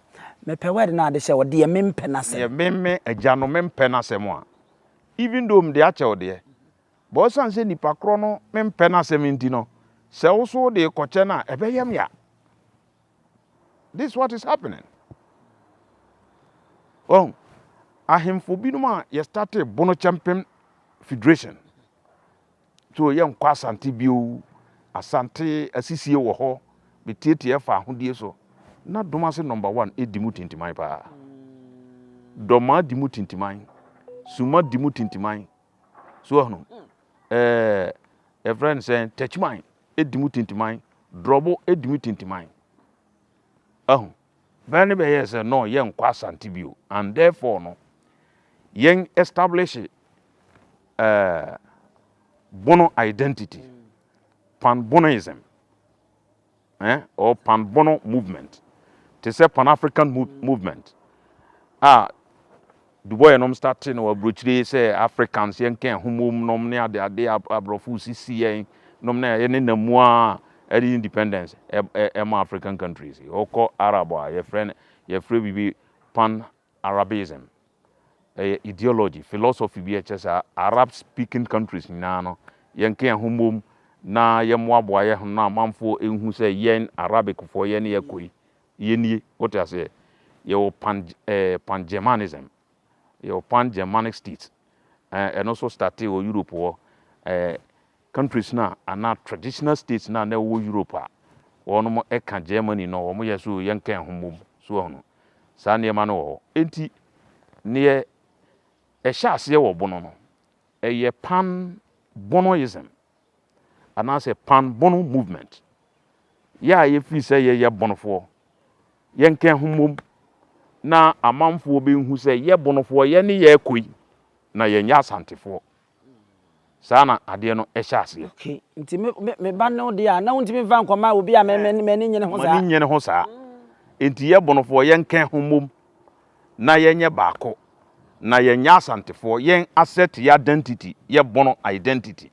Mepɛ word no a ade hyɛ hɔ, deɛ mempɛ n'asɛm. Deɛ me me agya no mempɛ n'asɛm a, even though mede akyɛ wo deɛ, but ɔsiane sɛ nipa korɔ no mempɛ n'asɛm nti no, sɛ wo nso wode rekɔkyɛ no a, ɛbɛyɛ me ya. This is what is happening. Wɔn ahemfo binom a yɛ startee Bono Kyɛmpem Federation. So yɛnkɔ Asante bio. Asante asisie wɔ hɔ. Betietie ɛfa ahodie so. Na Domase number one edi mu tintiman paa. Dɔmaa di mu tintiman. Suma di mu tintiman. So ɔhunu. Ɛɛ yɛfrɛ no sɛ Techiman di mu tintiman, Drɔbo di mu tintiman. Ahu? Bɛn ne bɛyɛɛ sɛ no yɛnkɔ Asante bio and therefore no yɛn establish uh, Bono identity, Pan-Bonoism. eh, or Pan Bono movement, te sɛ Pan African movement a Dubois nom starte no aburokyire sɛ Africans yɛnka ɛho mmom nom ne ade ade aborɔfo sisi yɛn nom na yɛne nam mu a ɛde independence ɛma African countries. Ɔkɔ Arab a yɛfrɛ yɛfrɛ biribi Pan Arabism, ɛyɛ ideology, philosophy bi a ɛkyerɛ sɛ Arab speaking countries nyinaa no, yɛnka yɛn ho mmom na yɛmmoaboa yɛn ho na amanfoɔ nhu sɛ yɛn Arabicfoɔ yɛn ne yɛkɔ yi, yɛnie. Wote aseɛ? Yɛwɔ Pan, eh, Pan-Germanism, yɛwɔ Pan-Germanic state, eh, ɛno nso startee wɔ Europe hɔ, eh, Countries no a anaa traditional states no a na ɛwɔ Europe a wɔnom ɛka Germany no wɔn yɛ so yɛnka yɛn ho mmom so wahunu saa nneɛma no wɔ hɔ enti neɛ ɛhyɛ aseɛ wɔ bono no ɛyɛ pan bonoism anaasɛ pan bono movement yɛ a yɛfiri sɛ yɛyɛ bonofoɔ yɛnka yɛn ho mmom na amanfoɔ bɛhu sɛ yɛ bonofoɔ yɛne yɛrekɔ yi na yɛnyɛ asantefoɔ Saa na adeɛ no hyɛ aseɛ. Okay, nti me me me ba no deɛ a na wontumi mfa nkɔma obi a me me m'ani nyene ho saa. M'ani nyene ho saa. Nti yɛ Bonofoɔ yɛnka ho mmom na yɛnyɛ baako na yɛnyɛ Asantefoɔ, yɛn assert yɛ identity, yɛ Bono identity.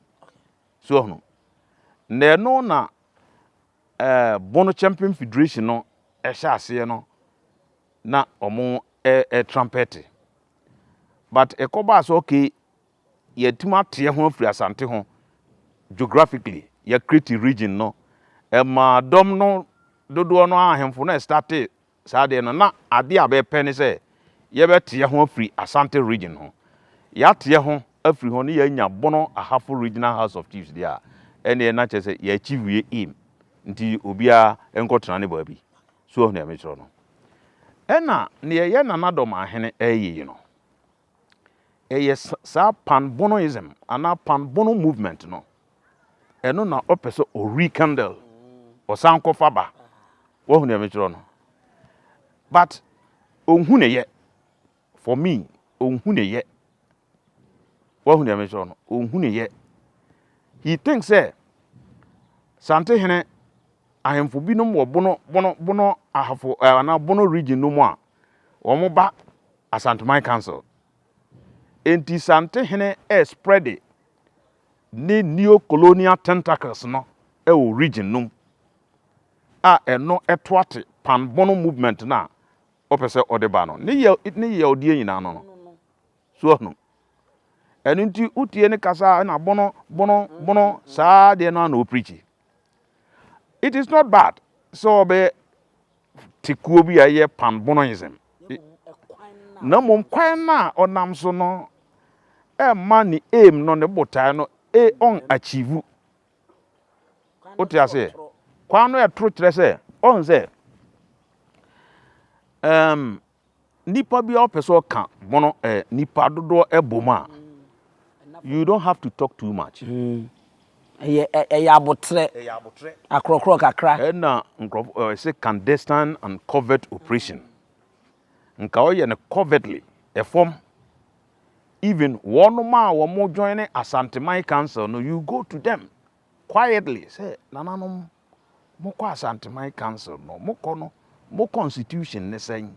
So ahunu? Na ɛno na eh, Bono Champion Federation no ɛhyɛ aseɛ no. na ɔmo ɛtrumpet. But ɛkɔbaa sɛ okay, yɛatumi ateɛ ho afiri Asante ho geographically, yɛ create region no, ɛmaa dɔm no dodoɔ no ara ahemfo no ɛstartee saa adeɛ no, na adeɛ a bɛpɛ ne sɛ yɛbɛteɛ ho afiri Asante region ho. Yɛateɛ ho afiri ho ne yɛanya Bono Ahafo Regional House of Chiefs deɛ a, ɛneɛ na kyerɛ sɛ yɛ achieve yɛ aim, nti obiara nkɔtena ne baabi. So wahu deɛ mekyerɛ no? Ɛna neɛ yɛ Nana Dɔmahene ɛreyɛ yi no, ɛyɛ saa Pan-Bonoism anaa Pan-Bono movement no, ɛno na ɔpɛ sɛ ɔ rekindle, ɔsan kɔfa ba. Wahu deɛ mekyerɛ no? But ɔnhu ne yɛ. For me, ɔnhu ne yɛ. Wahu deɛ mekyerɛ no? Ɔnhu ne yɛ. He think sɛ Santehene ahemfo binom wɔ Bono Bono Bono Ahafo eh, anaa Bono region no mu a wɔn ba Asanteman Council. Enti Santehene ɛrespreade ne neo-colonial tentacles no wɔ region no mu a ɛno ɛtoate Pan Bono movement no a ɔpɛ sɛ ɔde ba no. Ne yɛ ne yɛwdeɛ nyinaa no no. So ahunu? Ɛno nti wotie ne kasa a ɛna bono bono bono saa deɛ no a na ɔpreachi. It is not bad sɛ ɔbɛ te kuo bi a ɛyɛ pan bonoism. Na mmom kwan no a ɔnam so no ɛmma ne aim no ne botae no e ɔn achieve. Wote aseɛ? Kwan no ɛtoro kyerɛ sɛ ɔn sɛ um, Nipa bi a ɔpɛ sɛ ɔka bono ɛ nipa dodoɔ ɛbɔ mu a, you don't have to talk too much. Ɛyɛ ɛyɛ abotrɛ. Ɛyɛ abotrɛ. Akorɔkorɔ kakra. Ɛna nkorɔfo ɛ ɛsɛ clandestine and covert operation. Nka ɔyɛ no covertly, ɛfam. Even wɔnom a wɔn join Asanteman council no, you go to them quietly sɛ nananom Mokɔ Asanteman council no, mokɔ no, mo constitution ne sɛn?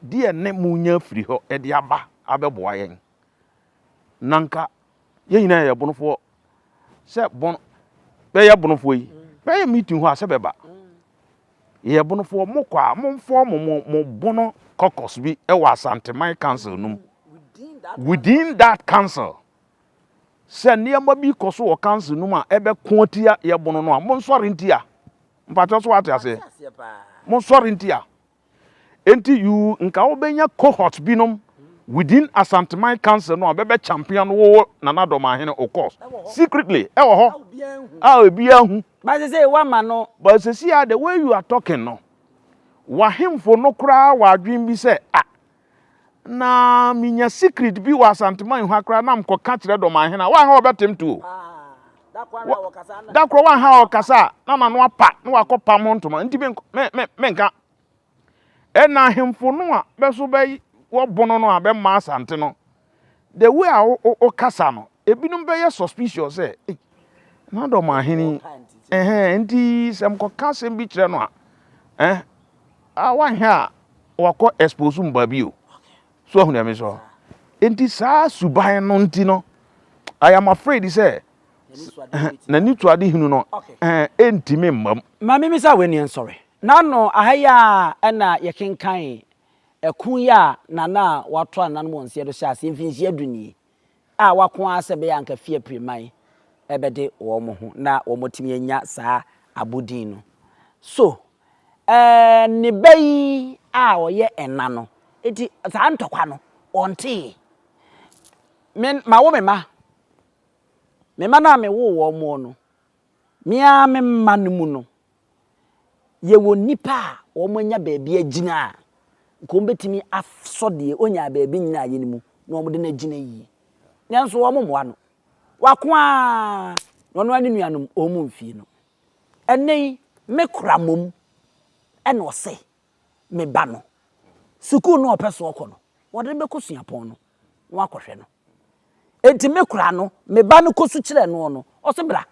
Deɛ ne monya firi hɔ de aba abɛboa yɛn? Na nka yɛn nyinaa yɛ bonofoɔ. Sɛ bono, bɛyɛ bonofoɔ yi, bɛyɛ meeting hɔ a sɛ bɛba. Yɛyɛ bonofoɔ, mokɔ a momfɔɔ mo mo mo bono caucus bi wɔ Asanteman council no mu. Within that council. Sɛ nneɛma bi kɔ so wɔ council no mu a ɛbɛko atia yɛ bono no a, monsɔre ntia. Mpakyɛw so wate aseɛ? Monsɔre ntia. Enti you nka wobɛnya cohort binom within Asanteman council no a bɛbɛ champion wo Nana Dɔmahene o course secretly ɛwɔ hɔ a obiara hu. But sesei woama no. But sesei a the way you are talking no, w'ahemfo no koraa wɔ adwene bi sɛ ah Na menya secret bi wɔ Asanteman ha koraa na mekɔka kyerɛ Dɔmanhene a, wanha ɔbɛtem to o. Da korɔ wanha ɔkasa a, na n'ano apa na wakɔpam ho ntoma. Nti menka. Ɛna ahemfo no a bɛso bɛ wɔbono no a bɛma Asante no, the way a wokasa no, ebinom bɛyɛ suspicious sɛ, ei, na Dɔmanhene yi, ɛhɛn, nti sɛ mekɔka asɛm bi kyerɛ no a, eh, Ah wanhwɛ a wakɔ expose mu baabi o. So ahu deɛ mesɔ. Nti saa suban no nti no, I am afraid sɛ n'ani to ade hunu no ɛntumi mma mu. Ma memmisa wo ɛneɛ nsɔre. N'ano aha yi ara ɛna yɛkenkan ɛko yi a Nana a wato ananom wɔ nseɛ do hyɛɛ aseɛ mfinhyia du nie. a wɔako ara sɛ ɛbɛyɛ a anka fie apiriman bɛde wɔn ho na wɔatumi anya saa abodin no. So ɛɛ ne ba yi a ɔyɛ ɛna no, enti saa ntɔkwa no, ɔntee? Me, mawo me mma. Me mma no a mewoo wɔn no, me ara me mma no mu no, yɛwɔ nnipa a wɔanya baabi agyina a, nka wɔbɛtumi asɔ deɛ ɔnyaa baabi nyinaeɛ no mu na wɔde no agyina yie. Nanso wɔmmoa no. Wako ara na ɔno ara ne nuanom wɔn mfie no. Ɛnnɛ yi, me kora mmom ɛna ɔse me ba no, sukuu no a ɔpɛ so ɔkɔ no, wɔde no bɛkɔ suapɔn no na wakɔhwɛ no. Enti me kora no, me ba no kɔsu kyerɛ noɔ no, ɔse bra.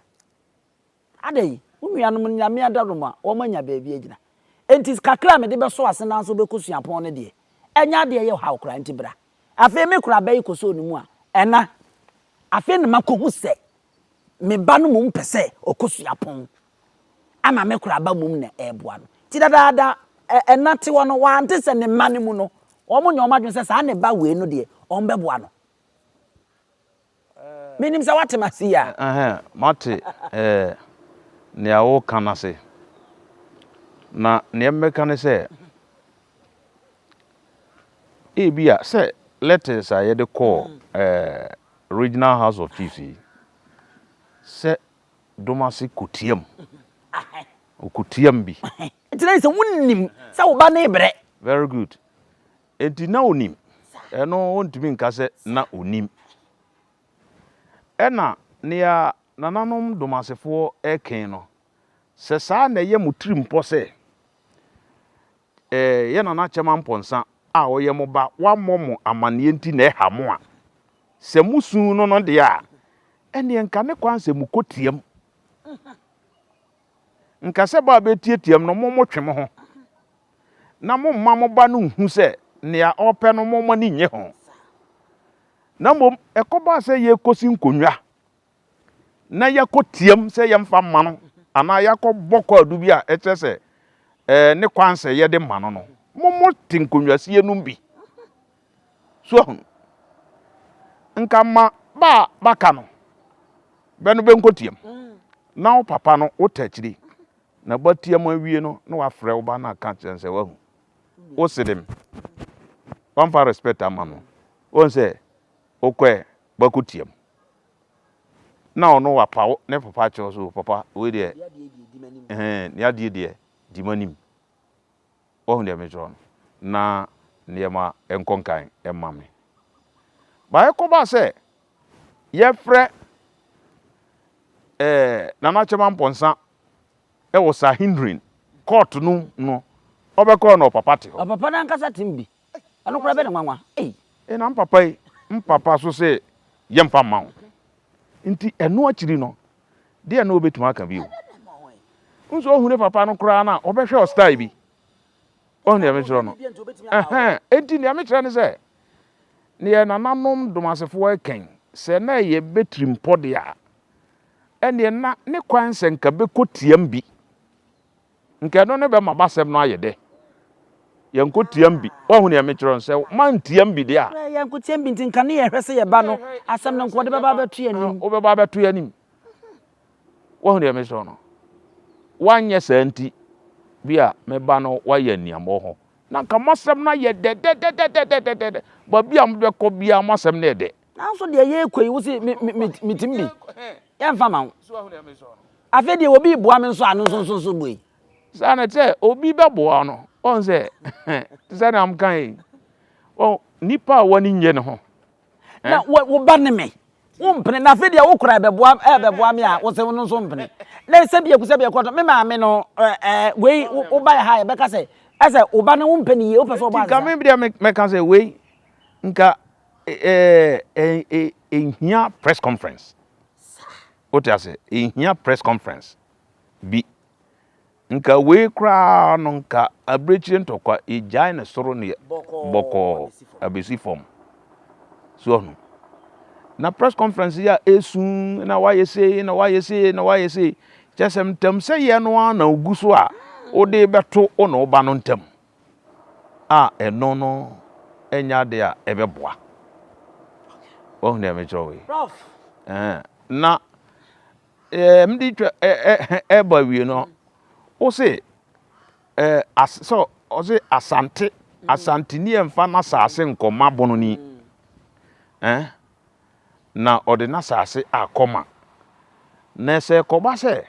Adɛn, wo nuanom no, Nyame adarom a, wɔanya baabi agyina. Enti kakra a mede bɛsɔ ase nanso wobɛkɔ suapɔn no deɛ, ɛnyɛ adeɛ a ɛyɛ haw koraa, enti bra. Afei me kora bɛ yi kɔsɔɔ ne mu a, ɛna, afei na makɔhu sɛ me ba no mmom pɛ sɛ ɔkɔ suapɔn, ama me kora ba mmom na ɛreboa no. Nti dadaada, Ɛna te hɔ no, wante sɛ ne mma no mu no, wɔn nyɛ wɔn adwene sɛ saa ne ba wei no deɛ, wɔn bɛboa no. Menim sɛ woate m'ase yi a. Ɛhɛn, mate ɛɛ nea woreka no ase. Na nea mɛka ne sɛ, ebia sɛ letters a yɛde kɔɔ ɛɛ Regional House of Chiefs yi, sɛ Domase kɔtiam, ɔkɔtiam bi. Nti na sɛ wonim sɛ wo ba no rebrɛ. Very good. Enti na onim. Ɛno wontumi nka sɛ na onnim. Ɛna nea nananom Domasefoɔ reken no, sɛ saa na ɛyɛ mo tirimpɔ sɛ, eh, yɛ Nana Kyɛma Mpɔnsa a ɔyɛ mo ba, wammɔ mo amanneɛ nti na ɛha mo a, sɛ mosu no no deɛ a, ɛnneɛ nka ne kwan sɛ mokɔtiam. Nka sɛ ba a bɛtiatiam no, mo motwe mo ho. na momma mo ba no nhu sɛ nea ɔrepɛ no mo ani nnye ho. Na mmom ɛkɔbaa sɛ yɛrekɔsi nkonnwa na yɛakɔtiam sɛ yɛmfa mma no anaa yɛakɔbɔ kwaadu bi a ɛkyerɛ sɛ ɛɛ ne kwan sɛ yɛde ma no no, mo mote nkonnwasie no bi. So ahunu? Nka ma ba a baka no bɛ no bɛnkɔtiam na wo papa no wota akyiri. Na bɛatia mu awie no na wafrɛ wo ba no aka akyerɛ no sɛ wahu wo sedem wamfa respect ama no wohu sɛ wokɔɛ bɛkɔ tia mu na ɔno wapa wo ne papa akyerɛ so papa wei deɛ ɛhɛn ne adeɛ deɛ di m'anim wahu deɛ mekyerɛ no na nneɛma nkɔ nkan ɛma me ba ɛkɔba sɛ yɛfrɛ ɛɛ Nana Kyɛma Mpɔnsa wɔ Sanhedrin kɔɔto no mu no, ɔbɛkɔɔ na ɔpapa te hɔ. Ɔpapa no ankasa te mu bi. Ɛno koraa bɛ ne nwanwa. Ei! Na mpapa yi, mpapa so se yɛmfa mma wo. Nti ɛno akyiri no, deɛ na ɔbɛtumi aka bio? Nso ɔhu ne papa no koraa no a, ɔbɛhwɛ ɔstyle bi. Wahu deɛ mekyerɛ no? Ɛhɛn, enti deɛ mekyerɛ ne sɛ, neɛ nananom Domasefoɔ ɛkɛn, sɛ na ɛyɛ bɛ tirimpɔ deɛ a, ɛnneɛ na ne kwan sɛ nka bɛkɔ tiam bi. Nka ɛno ne bɛma b'asɛm no ayɛ dɛ. Yɛnkɔ tiam bi. Wahu deɛ mekyerɛ no? Sɛ mantiam bi deɛ a. Yɛnkɔ tiam bi nti nka ne yɛhwɛ sɛ yɛba no, asɛm no nka wɔde bɛba abɛto yɛn anim. Wobɛba abɛto yɛn anim. Woahu deɛ mekyerɛ no? Woanyɛ saa nti, bi a me ba no woayɛ aniammɔ ho. Na nka mo asɛm no ayɛ dɛdɛdɛdɛdɛdɛdɛ. Baabi a mobɛkɔ biara mo asɛm no yɛ dɛ. Nanso deɛ yɛrekɔ yi, wo se me me me metumi bi. Yɛmfa ma wo. Afei deɛ obi reboa me nso a, no nso nso nso bue. Saa na ɛte sɛ obi bɛboa wo no, woahu sɛ, te sɛ nea meka yi, wɔn nipa a w'ani nnye ne ho. Na wo wo ba ne me. Wompene na afei deɛ wo kora ɛbɛboa ɛbɛboa me a wosɛ wo no nso mpene. Na sɛ bi eku sɛ bi ɛkɔtɔ me maame no ɛɛ wei wo ba yɛ ha yɛbɛka sɛ ɛsɛ wo ba no wompɛ ne yie wopɛ sɛ ɔbɔ Nka me deɛ mɛka sɛ wei nka ɛɛ ɛɛ ɛhia press conference. Wote ase ɛhia press conference bi. Nka wei koraa no nka abirekyire ntɔkwa yɛgyae no soro ne bɔkɔɔ abɛsi fam. So ɔno. Na press conference yi a ɛsu na wayɛ sei na wayɛ sei na wayɛ sei kyɛ sɛ ntam sɛ yɛ no ara na ogu so a wode bɛto wo ne wo ba no ntam a ɛno no ɛnyɛ ade a ɛbɛboa. Wahu deɛ mekyerɛ wo yi? Na Mede twa ɛba awie no, wo se sɛ ɔse Asante, Asanteni ɛmfa n'asase nkɔma bononi na ɔde n'asase akɔma. Na sɛ ɛkɔba sɛ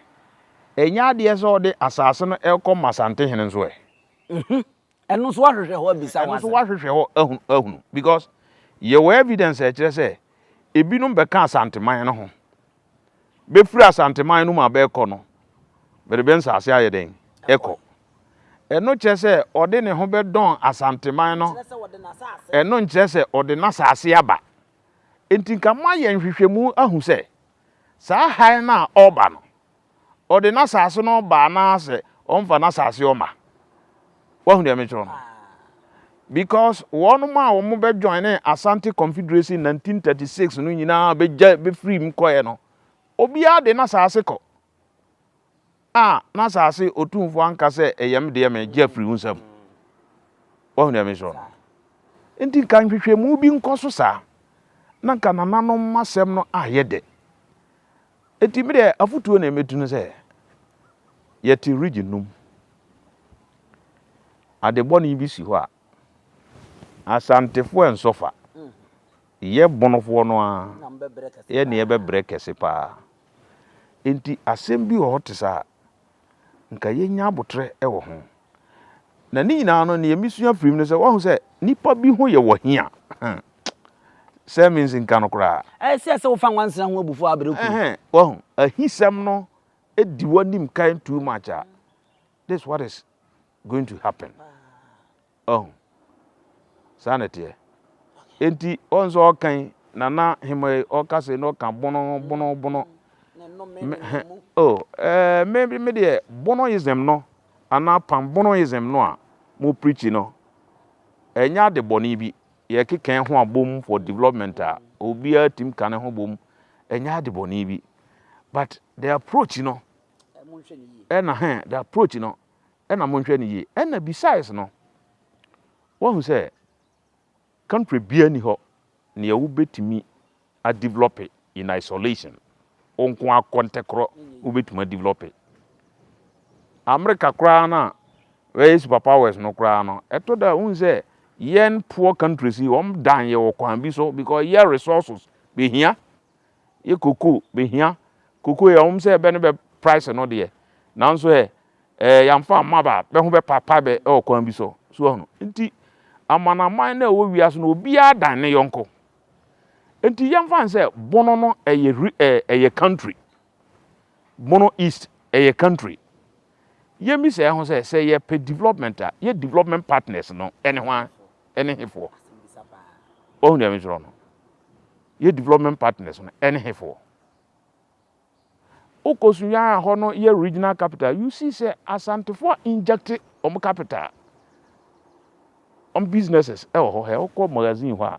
ɛnyɛ adeɛ sɛ ɔde asase no ɛkɔma Asantehene nso ɛ? Ɛno nso woahwehwɛ hɔ abisa ho asɛm. Ɛno nso woahwehwɛ hɔ ahunu ahunu because yɛwɔ evidence a ɛkyerɛ sɛ ebinom bɛka Asanteman no ho. Bɛfiri Asanteman no mu a bɛrekɔ no, bɛde bɛ nsaase ayɛ dɛn? Ɛkɔ. Ɛno kyerɛ sɛ ɔde ne ho bɛdɔn Asanteman no. Ɛno nkyerɛ sɛ ɔde n'asaase aba. Enti nka moayɛ nhwehwɛmu ahu sɛ saa hann no a ɔreba no, ɔde n'asase no ba anaasɛ ɔmfa n'asase ɔma. Wahu deɛ mekyerɛ no? Because wɔn a wɔn bɛ join ne Asante Confederacy 1936 no nyinaa bɛgya bɛfiri mu kɔɛ no, obiara de n'asase kɔ. A n'asase otumfoɔ anka sɛ ɛyɛ me deɛ megye afiri wo nsam. Wahu deɛ mekyerɛ no? Nti nka nhwehwɛmu bi nkɔ so saa na nka nananom asɛm no ayɛ dɛ. Nti me deɛ afotuo na mɛtu no sɛ yɛte region no mu. Ade bɔne bi si hɔ a, Asantefoɔ ɛnsɔ fa. Yɛ Bonofoɔ no ara yɛ ne yɛbɛbrɛ kɛse paa. Nti asɛm bi wɔ hɔ te saa a, nka yɛnya aboterɛ wɔ ho. Na ne nyinaa no, nea mesua firi mu ne sɛ, wahu sɛ nipa bi ho yɛ wɔ hia. Sɛ me nsi nka no koraa. Ɛsɛ sɛ wofa nwansena ho abufuo abrɛ kunu. Wahu, ahisɛm no di w'anim kan too much a, this what is going to happen. Wahu, saa na ɛteɛ. Enti wɔn nso ɔkan nana hema yi ɔka sɛ na ɔka bono bono bono. Me, oh, eh, me, me deɛ bonoism no anaa pan-bonoism no a mo preachi no, ɛnyɛ ade bɔne bi. Yɛkeka ho abom for development a, obiara tim ka ne ho bom, ɛnyɛ ade bɔne bi. But the approach no, ɛna hɛn, the approach no, ɛna monhwɛ no yie. Ɛna besides no, wahu sɛ country biara ni hɔ nea wobɛtumi a develop in isolation. Wo nko ara kɔntɛkorɔ wobɛtumi a develop. America koraa no a wɔyɛ super powers no koraa no, ɛtɔ da a wohu sɛ yɛn poor countries yi wɔn dan yɛ wɔ kwan bi so because yɛ resources behia, yɛ cocoa behia. Cocoa yɛ wɔn sɛ ɛbɛ ne bɛ price no deɛ, nanso ɛ ɛɛ yɛnfa amma ba bɛ ho bɛpaapae bɛ wɔ kwan bi so. So ahunu nti amanaman no a ɛwɔ wiase no obiara dan ne yɔnko. Nti yɛmfa no sɛ Bono no ɛyɛ ɛyɛ country. Bono East ɛyɛ country. Yɛmmisa yɛn ho sɛ sɛ yɛpɛ development a yɛ development partners no ɛne hwan ɛne hefoɔ? Wahu deɛ mekyerɛ no? Yɛ development partners no ɛne hefoɔ? Wokɔ Sunyani a hɔ no yɛ regional capital, you see sɛ Asantefoɔ inject wɔn capital, wɔn businesses ɛwɔ hɔ. Hɛ wokɔ magazine hɔ a,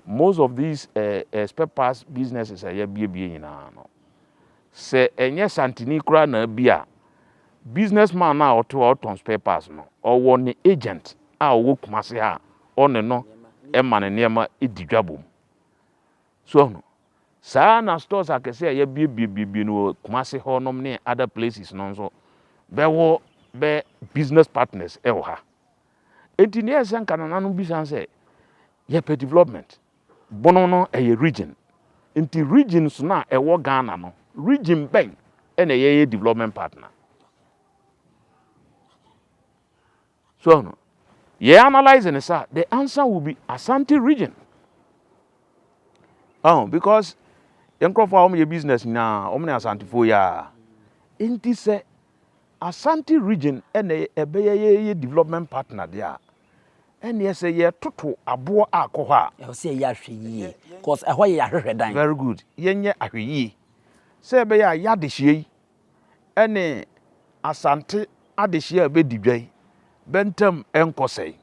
most of these uh, uh, spare parts businesses a yɛabiebie nyinaa no, sɛ ɛnyɛ Santini koraa na abi a, business man no a ɔte hɔ a ɔtɔn spare parts no, ɔwɔ ne agent a ɔwɔ Kumasi ha a ɔne no ɛma ne nneɛma di dwa bom. So ahunu? Saa ara na stores akɛse a yɛabuebuebuebue no wɔ Kumasi hɔ nom ne other places no nso bɛwɔ bɛ business partners wɔ ha. Enti nea ɛsɛ nka nananom bisa ne sɛ, yɛpɛ development, Bono no ɛyɛ region, nti regions no a ɛwɔ Ghana no, region bɛn na ɛyɛ yɛ development partner? So ahu no? Yɛ analyse no saa, the answer will be Asante region. Oh, because yɛn nkurɔfoɔ a wɔyɛ business nyinaa wɔn ne Asantefoɔ yi ara. Nti sɛ Asante region ɛna ɛbɛyɛ yɛyɛ development partner deɛ a, ɛneɛ sɛ yɛtoto aboɔ akɔ hɔ a. Ɛwɔ sɛ yɛyɛ ahwɛ yie, cause ɛhɔ yɛ ahwehwɛdan. Very good. Yɛnyɛ ahwɛ yie sɛ ɛbɛyɛ a yɛadehyeɛ yi ne Asante adehyeɛ a ɛbɛdi dwa yi bɛ ntam nkɔ sɛe.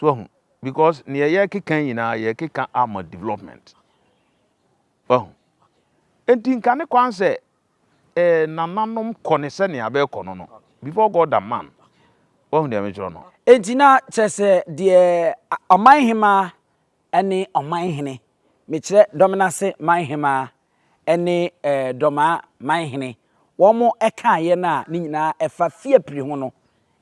So wahu? Because neɛ yɛrekeka nyinaa yɛrekeka ama development. Wahu? Enti nka ne kwan sɛ eh, nananom kɔ ne sɛnea bɛrekɔ no no before God and man. Wahu deɛ mekyerɛ no? Enti na kyerɛ sɛ deɛ ɔmanhemaa ne ɔmanhene, mekyerɛ Dɔmenase manhemaa ne Dɔmaa manhene, wɔkaeɛ no a ne nyinaa ɛfa Fiapre ho no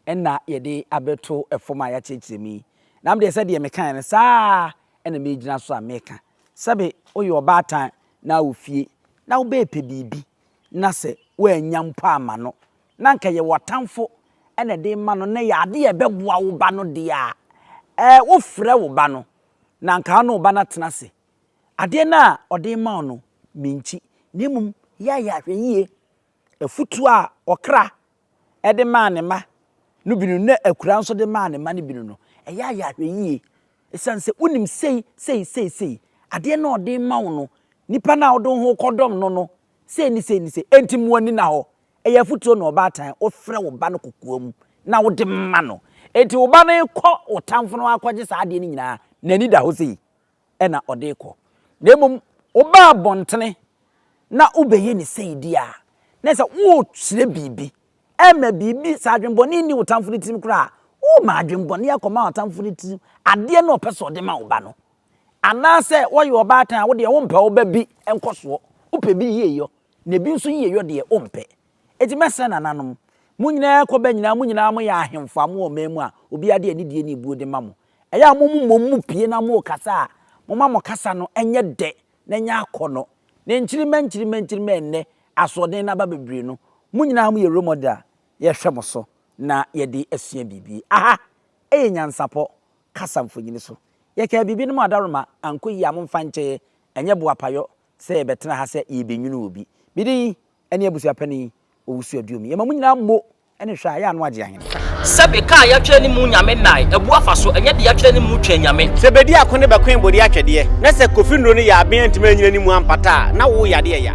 na yɛde abɛto fam a yɛakyerɛkyerɛ mu yi. Na me deɛ sɛdeɛ mekaeɛ no, saa ara na megyina so a meka. Sɛbe woyɛ ɔbaatan na wɔ fie na wobɛɛpɛ biribi na sɛ woannya mpo amma no, na anka yɛ w'atamfo na ɛde rema no na ɛyɛ adeɛ a ɛbɛboa wo ba no deɛ a, ɛɛ wofrɛ wo ba no na anka wo ne wo ba no atena ase. Adeɛ no a ɔde rema wo no, menkyi, na mmom yɛ a yɛ ahwɛyie. Afutuo a ɔkra de maa ne mma no bi no, na akura nso de maa ne mma no bi no no, ɛyɛ a yɛ ahwɛyie. Ɛsiane sɛ wonim sei, sei, sei, sei, adeɛ no a ɔde rema wo no, nipa no a wode wo ho rekɔdɔm no no, sei ne sei ne sei, enti mo ani nna hɔ. Ɛyɛ afotuo na ɔbaatan wofrɛ wo ba no kokoa mu na wode ma no. Enti wo ba no rekɔ wo tamfo no hɔ akɔgye saa adeɛ no nyinaa, n'ani da hɔ sei na ɔde rekɔ. Na mmom woba abɔntene na wobɛyɛ no sei deɛ a, na ɛsɛ worekyerɛ biribi. Ɛmma biribi, sɛ adwemmɔne nni wo tamfo no tirim koraa a, Worema adwemmɔne akɔma w'atamfo no tirim adeɛ no a ɔpɛ sɛ ɔde ma wo ba no. Anaasɛ woyɛ ɔbaatan a wo deɛ wompɛ wo ba bi nkɔsoɔ, wopɛ bi yieyɔ, na ebi nso yieyɔ deɛ wompɛ. Enti mɛsrɛ nananom, mo nyinaa kɔ ba nyinaa, mo nyinaa moyɛ ahemfo a mowɔ ɔman mu a obiara de anidie ne ebuo de ma mo. Ɛyɛ a mo mmom mopue na morekasa a, momma mo kasa no nyɛ dɛ na ɛnyɛ akɔnnɔ. Na nkyirimma nkyirimma nkyirimma ɛnnɛ asoɔden no aba bebree no, mo nyinaa moyɛ role model a yɛhwɛ mo so na yɛde asua biribi. Aha yɛ nyansapɔ kasa mfonini so. Yɛkaa biribi no mu adaworoma ankɔ yie a momfa nkyɛ yɛ, ɛnyɛ boapayɔ sɛ yɛbɛtena ha sɛ yɛrebɛnwunu obi. Me din ne abusuapanin Owusu Aduomi. Yɛma mo nyinaa mo ne hwɛ a ɛyɛ ano agye ahene. Sɛbe kaa yɛatwerɛ ne mu nyame nnae abu afa so, ɛnyɛ de yɛatwerɛ ne mu twɛn nyame. Sɛ bedi ako ne bɛkoe bode atwɛdeɛ, na sɛ Kofi nnuro no yɛ aben antumi anyina ne mu ampata a, na wo yadeɛ ya.